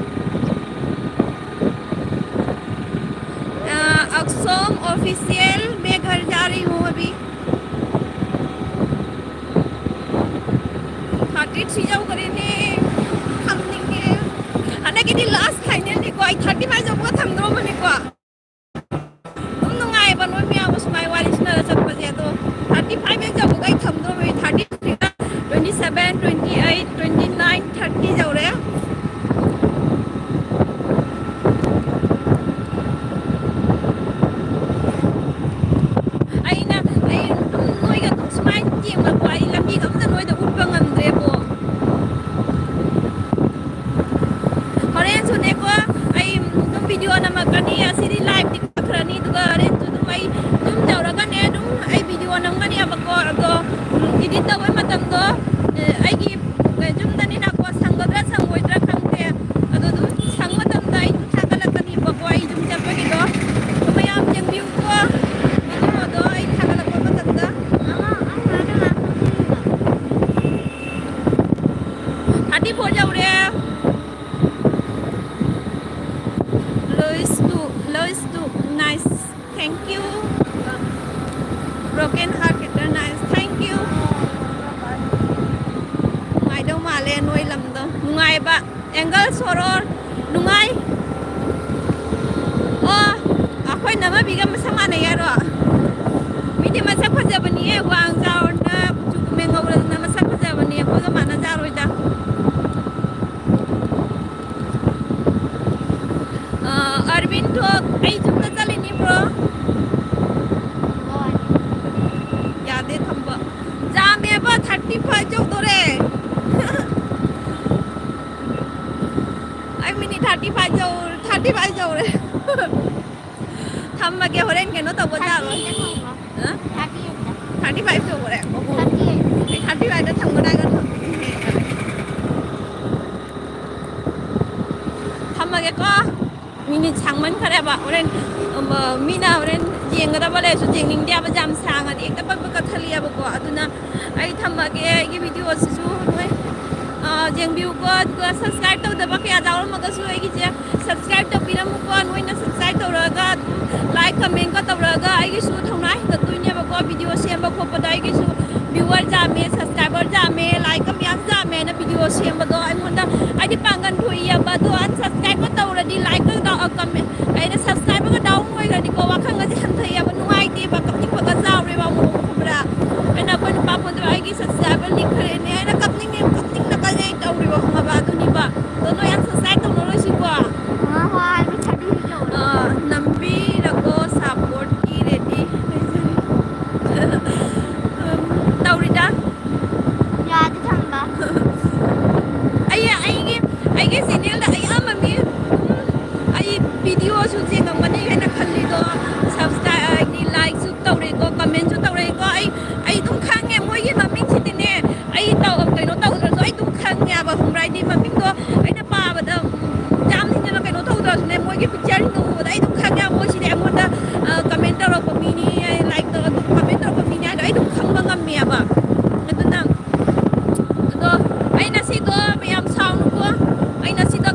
ꯑ, ꯑꯛꯁꯣꯝ ꯑꯣꯐꯤꯁꯤꯌꯦꯜ, मैं घर जा रही हूँ अभी। ꯊꯥꯔꯇꯤ ꯊ꯭ꯔꯤ ꯌꯧꯈ꯭ꯔꯦꯅꯦ꯫ ꯊꯝꯅꯤꯡꯉꯦ꯫ ꯍꯟꯗꯛꯀꯤꯗꯤ ꯂꯥꯁ ꯐꯥꯏꯅꯦꯜꯅꯤꯀꯣ꯫ ꯑꯩ ꯊꯥꯔꯇꯤ ꯐꯥꯏꯚ ꯌꯧꯕꯒ ꯊꯝꯗ꯭ꯔꯣꯕꯅꯤꯀꯣ꯫ ꯑꯗꯨꯝ ꯅꯨꯡꯉꯥꯏꯕ ꯅꯣꯏ ꯃꯌꯥꯝꯒ ꯁꯨꯃꯥꯏ ꯋꯥꯔꯤ ꯁꯥꯟꯅꯔ ꯆꯠꯄꯁꯦ꯫ ꯑꯗꯣ ꯊꯥꯔꯇꯤ ꯐꯥꯏꯚ ꯍꯦꯛ ꯌꯧꯕꯒ ꯑꯩ ꯊꯝꯗꯣꯔꯕꯅꯤ꯫ ꯊꯥꯔꯇꯤ ꯊ꯭ꯔꯤꯗ, twenty seven, twenty eight, twenty nine, thirty ꯌꯧꯔꯦ꯫ ꯑꯩꯅ, ꯑꯩ ꯑꯗꯨꯝ ꯅꯣꯏꯒ ꯑꯗꯨꯝ ꯁꯨꯃꯥꯏꯅ ꯌꯦꯡꯕꯀꯣ, ꯑꯩ ꯂꯝꯕꯤꯒ ꯑꯝꯇ ꯅꯣꯏꯗ ꯎꯠꯄ ꯉꯝꯗ꯭ꯔꯦꯕꯣ꯫ ꯍꯣꯔꯦꯟꯁꯨꯅꯦꯀꯣ, ꯑꯩ ꯑꯗꯨꯝ ꯚꯤꯗꯤꯑꯣ ꯅꯝꯃꯛꯀꯅꯤ꯫ ꯑꯁꯤꯗꯤ ꯂꯥꯏꯚꯇꯤ ꯀꯛꯈ꯭ꯔꯅꯤ, ꯑꯗꯨꯒ ꯍꯣꯔꯦꯟꯁꯨ ꯑꯗꯨꯝ ꯑꯩ ꯌꯨꯝ ꯌꯧꯔꯒꯅꯦ, ꯑꯗꯨꯝ ꯑꯩ ꯚꯤꯗꯤꯑꯣ ꯅꯝꯒꯅꯦꯕꯀꯣ꯫ ꯑꯗꯣ, ꯎꯝ, ꯏꯗꯤꯠ ꯇꯧꯕꯩ ꯃꯇꯝꯗꯣ, ꯑꯦ, ꯑꯩꯒꯤ, ꯑꯦ, ꯌꯨꯝꯗꯅꯤꯅꯀꯣ, ꯁꯪꯒꯗ꯭ꯔꯥ ꯁꯪꯉꯣꯏꯗ꯭ꯔꯥ ꯈꯪꯗꯦ꯫ ꯑꯗꯣ ꯑꯗꯨꯝ ꯁꯪꯕ ꯃꯇꯝꯗ ꯑꯩ ꯑꯗꯨꯝ ꯊꯥꯒꯠꯂꯛꯀꯅꯤꯕꯀꯣ, ꯑꯩ ꯌꯨꯝ ꯆꯠꯄꯒꯤꯗꯣ꯫ ꯑꯗꯣ ꯃꯌꯥꯝ ꯌꯦꯡꯕꯤꯌꯨꯀꯣ, ꯚꯤꯗꯤꯑꯣꯗꯣ ꯑꯩ ꯊꯥꯒꯠꯂꯛꯄ ꯃꯇꯝꯗ꯫ ꯊꯥꯔꯇꯤ ꯐꯣꯔ ꯌꯧꯔꯦ꯫ Lois two, Lois two, nice, thank you. Broken heart recognize. Thank you. ꯅꯨꯡꯉꯥꯏꯗꯧ ꯃꯥꯜꯂꯦ ꯅꯣꯏ ꯂꯝꯗꯣ꯫ ꯅꯨꯡꯉꯥꯏꯕ꯫ ꯑꯦꯡꯒꯜ ꯁꯣꯔꯣꯔ꯫ ꯅꯨꯡꯉꯥꯏ꯫ ꯑꯣ, ꯑꯩꯈꯣꯏ ꯅꯝꯃꯕꯤꯒ ꯃꯁꯛ ꯃꯥꯟꯅꯩ ꯍꯥꯏꯔꯣ? ꯃꯤꯗꯤ ꯃꯁꯛ ꯐꯖꯕꯅꯤꯍꯦ, ꯋꯥꯡ ꯆꯥꯎꯔꯅ ꯀꯨꯆꯨ ꯀꯨꯃꯦꯟ ꯉꯧꯔꯗꯅ ꯃꯁꯛ ꯐꯖꯕꯅꯤ, ꯑꯩꯈꯣꯏꯒ ꯃꯥꯟꯅꯖꯥꯔꯣꯏꯗ꯫ ꯑ, ꯑꯔꯕꯤꯟꯗꯣ ꯑꯩ ꯌꯨꯝꯗ ꯆꯠꯂꯤꯅꯤ, bro꯫ ꯌꯥꯗꯦ ꯊꯝꯕ꯫ ꯌꯥꯝꯃꯦꯕ, thirty five ꯌꯧꯗꯣꯔꯦ꯫ ꯑꯩ minute thirty five ꯌꯧ-, thirty five ꯌꯧꯔꯦ꯫ ꯊꯝꯃꯒꯦ, ꯍꯣꯔꯦꯟ ꯀꯩꯅꯣ ꯇꯧꯕ ꯌꯥꯔꯣꯏ꯫ Thirty ꯊꯝꯃꯣ꯫ ꯑ? Thirty ꯌꯧꯔꯦ꯫ Thirty five ꯌꯧꯔꯦ꯫ Thirty eight꯫ ꯑꯩ thirty five ꯊꯝꯒꯗꯥꯏꯒ ꯊꯝꯒꯅꯤ꯫ ꯊꯝꯃꯒꯦꯀꯣ꯫ Minute ꯁꯥꯡꯃꯟꯈ꯭ꯔꯦꯕ꯫ ꯍꯣꯔꯦꯟ, ꯑꯝ, ꯃꯤꯅ ꯍꯣꯔꯦꯟ ꯌꯦꯡꯒꯗꯕ ꯂꯩꯔꯁꯨ ꯌꯦꯡꯅꯤꯡꯗꯦꯕ, ꯌꯥꯝ ꯁꯥꯡꯉꯗꯤ ꯍꯦꯛꯇ ꯄꯠ ꯄꯠ ꯀꯛꯊꯠꯂꯛꯑꯦꯕꯀꯣ꯫ ꯑꯗꯨꯅ ꯑꯩ ꯊꯝꯃꯒꯦ꯫ ꯑꯩꯒꯤ video ꯁꯤꯁꯨ ꯅꯣꯏ, ꯑ, ꯌꯦꯡꯕꯤꯌꯨꯀꯣ꯫ ꯑꯗꯨꯒ subscribe ꯇꯧꯗꯕ ꯀꯌꯥ ꯌꯥꯎꯔꯝꯃꯒꯁꯨ ꯑꯩꯒꯤꯁꯦ subscribe ꯇꯧꯕꯤꯔꯝꯃꯨꯀꯣ꯫ ꯅꯣꯏꯅ subscribe ꯇꯧꯔꯒ ꯑꯗꯨꯝ like comment ꯀ ꯇꯧꯔꯒ ꯑꯩꯒꯤꯁꯨ ꯊꯧꯅꯥ ꯍꯦꯟꯒꯠꯇꯣꯏꯅꯦꯕꯀꯣ꯫ Video ꯁꯦꯝꯕ ꯈꯣꯠꯄꯗ ꯑꯩꯒꯤꯁꯨ viewer ꯌꯥꯝꯃꯦ, subscriber ꯌꯥꯝꯃꯦ, like ꯀ ꯃꯌꯥꯝ ꯌꯥꯝꯃꯦꯅ video ꯁꯦꯝꯕꯗꯣ ꯑꯩꯉꯣꯟꯗ ꯍꯥꯏꯗꯤ ꯄꯥꯡꯒꯟ ꯊꯣꯛꯏꯑꯕ꯫ ꯑꯗꯣ unsubscribe ꯀ ꯇꯧꯔꯗꯤ, like ꯀ ꯗꯥꯎ-, ꯑ, comment, ꯑꯩꯅ subscribe ꯀ down ꯑꯣꯏꯈ꯭ꯔꯗꯤꯀꯣ, ꯋꯥꯈꯜꯒꯁꯦ ꯍꯟꯊꯩꯑꯕ, ꯅꯨꯡꯉꯥꯏꯇꯦꯕ, ꯀꯞꯅꯤꯡꯕꯒ ꯆꯥꯎꯔꯦꯕ ꯑꯃꯨꯛ, ꯈꯪꯕ꯭ꯔꯥ? ꯑꯩꯅ ꯑꯩꯈꯣꯏ ꯅꯨꯄꯥ ꯐꯣꯟꯗꯣ ꯑꯩꯒꯤ subscriber ꯂꯤꯛꯈ꯭ꯔꯦꯅꯦ ꯍꯥꯏꯅ ꯀꯞꯅꯤꯡꯉꯦ, ꯀꯞꯅꯤꯡꯅ ꯀꯜꯂꯦ ꯑꯩ ꯇꯧꯔꯤꯕ, ꯈꯪꯉꯕ? ꯑꯗꯨꯅꯤꯕ꯫ ꯑꯗꯣ ꯅꯣꯏ unsubscribe ꯇꯧꯅꯔꯣꯏꯁꯤꯀꯣ꯫ ꯑ, ꯍꯣꯏ, ꯑꯗꯨ ꯊꯥꯕꯤꯔꯛꯑꯣ꯫ ꯑ, ꯅꯝꯕꯤꯔꯒꯣ, support ꯀꯤ ready ꯂꯩꯖꯔꯤ꯫ ꯎꯝ, ꯇꯧꯔꯤꯗ꯫ ꯌꯥꯗꯤ ꯊꯝꯕ꯫ ꯑꯩ, ꯑꯩꯒꯤ, ꯑꯩꯒꯤ channel ꯗ ꯑꯌꯥꯝꯕ ꯃꯤ, ꯎꯝ, ꯑꯩ video ꯁꯨ ꯌꯦꯡꯉꯝꯒꯅꯤ ꯍꯥꯏꯅ ꯈꯜꯂꯤꯗꯣ, subscribe, ꯍꯥꯏꯗꯤ like ꯁꯨ ꯇꯧꯔꯦꯀꯣ, comment ꯁꯨ ꯇꯧꯔꯦꯀꯣ꯫ ꯑꯩ, ꯑꯩ ꯑꯗꯨꯝ ꯈꯪꯉꯦ ꯃꯣꯏꯒꯤ ꯃꯃꯤꯡꯁꯤꯗꯤꯅꯦ꯫ ꯑꯩ ꯇꯧ-, ꯀꯩꯅꯣ ꯇꯧꯗ꯭ꯔꯁꯨ ꯑꯩ ꯑꯗꯨꯝ ꯈꯪꯉꯦꯕ, ꯈꯪꯕ꯭ꯔꯥ? ꯍꯥꯏꯗꯤ ꯃꯃꯤꯡꯗꯣ ꯑꯩꯅ ꯄꯥꯕꯗ, ꯎꯝ, ꯌꯥꯝ ꯍꯦꯟꯅ ꯀꯩꯅꯣ ꯇꯧꯗ꯭ꯔꯁꯨꯅꯦ, ꯃꯣꯏꯒꯤ picture ꯁꯤꯡꯗꯣ ꯎꯕꯗ ꯑꯩ ꯑꯗꯨꯝ ꯈꯪꯉꯦꯕ, ꯃꯣꯏꯁꯤꯗꯤ ꯑꯩꯉꯣꯟꯗ, ꯑ, comment ꯇꯧꯔꯛꯄ ꯃꯤꯅꯤ, like ꯇꯧꯔ ꯑꯗꯨꯝ comment ꯇꯧꯔꯛꯄ ꯃꯤꯅꯤ ꯍꯥꯏꯗꯣ ꯑꯩ ꯑꯗꯨꯝ ꯈꯪꯕ ꯉꯝꯃꯦꯕ꯫ ꯑꯗꯨꯅ, ꯑꯗꯣ ꯑꯩ ꯉꯁꯤꯗꯣ ꯌꯥꯝ ꯁꯥꯎꯅꯨꯀꯣ, ꯑꯩ ꯉꯁꯤꯗꯣ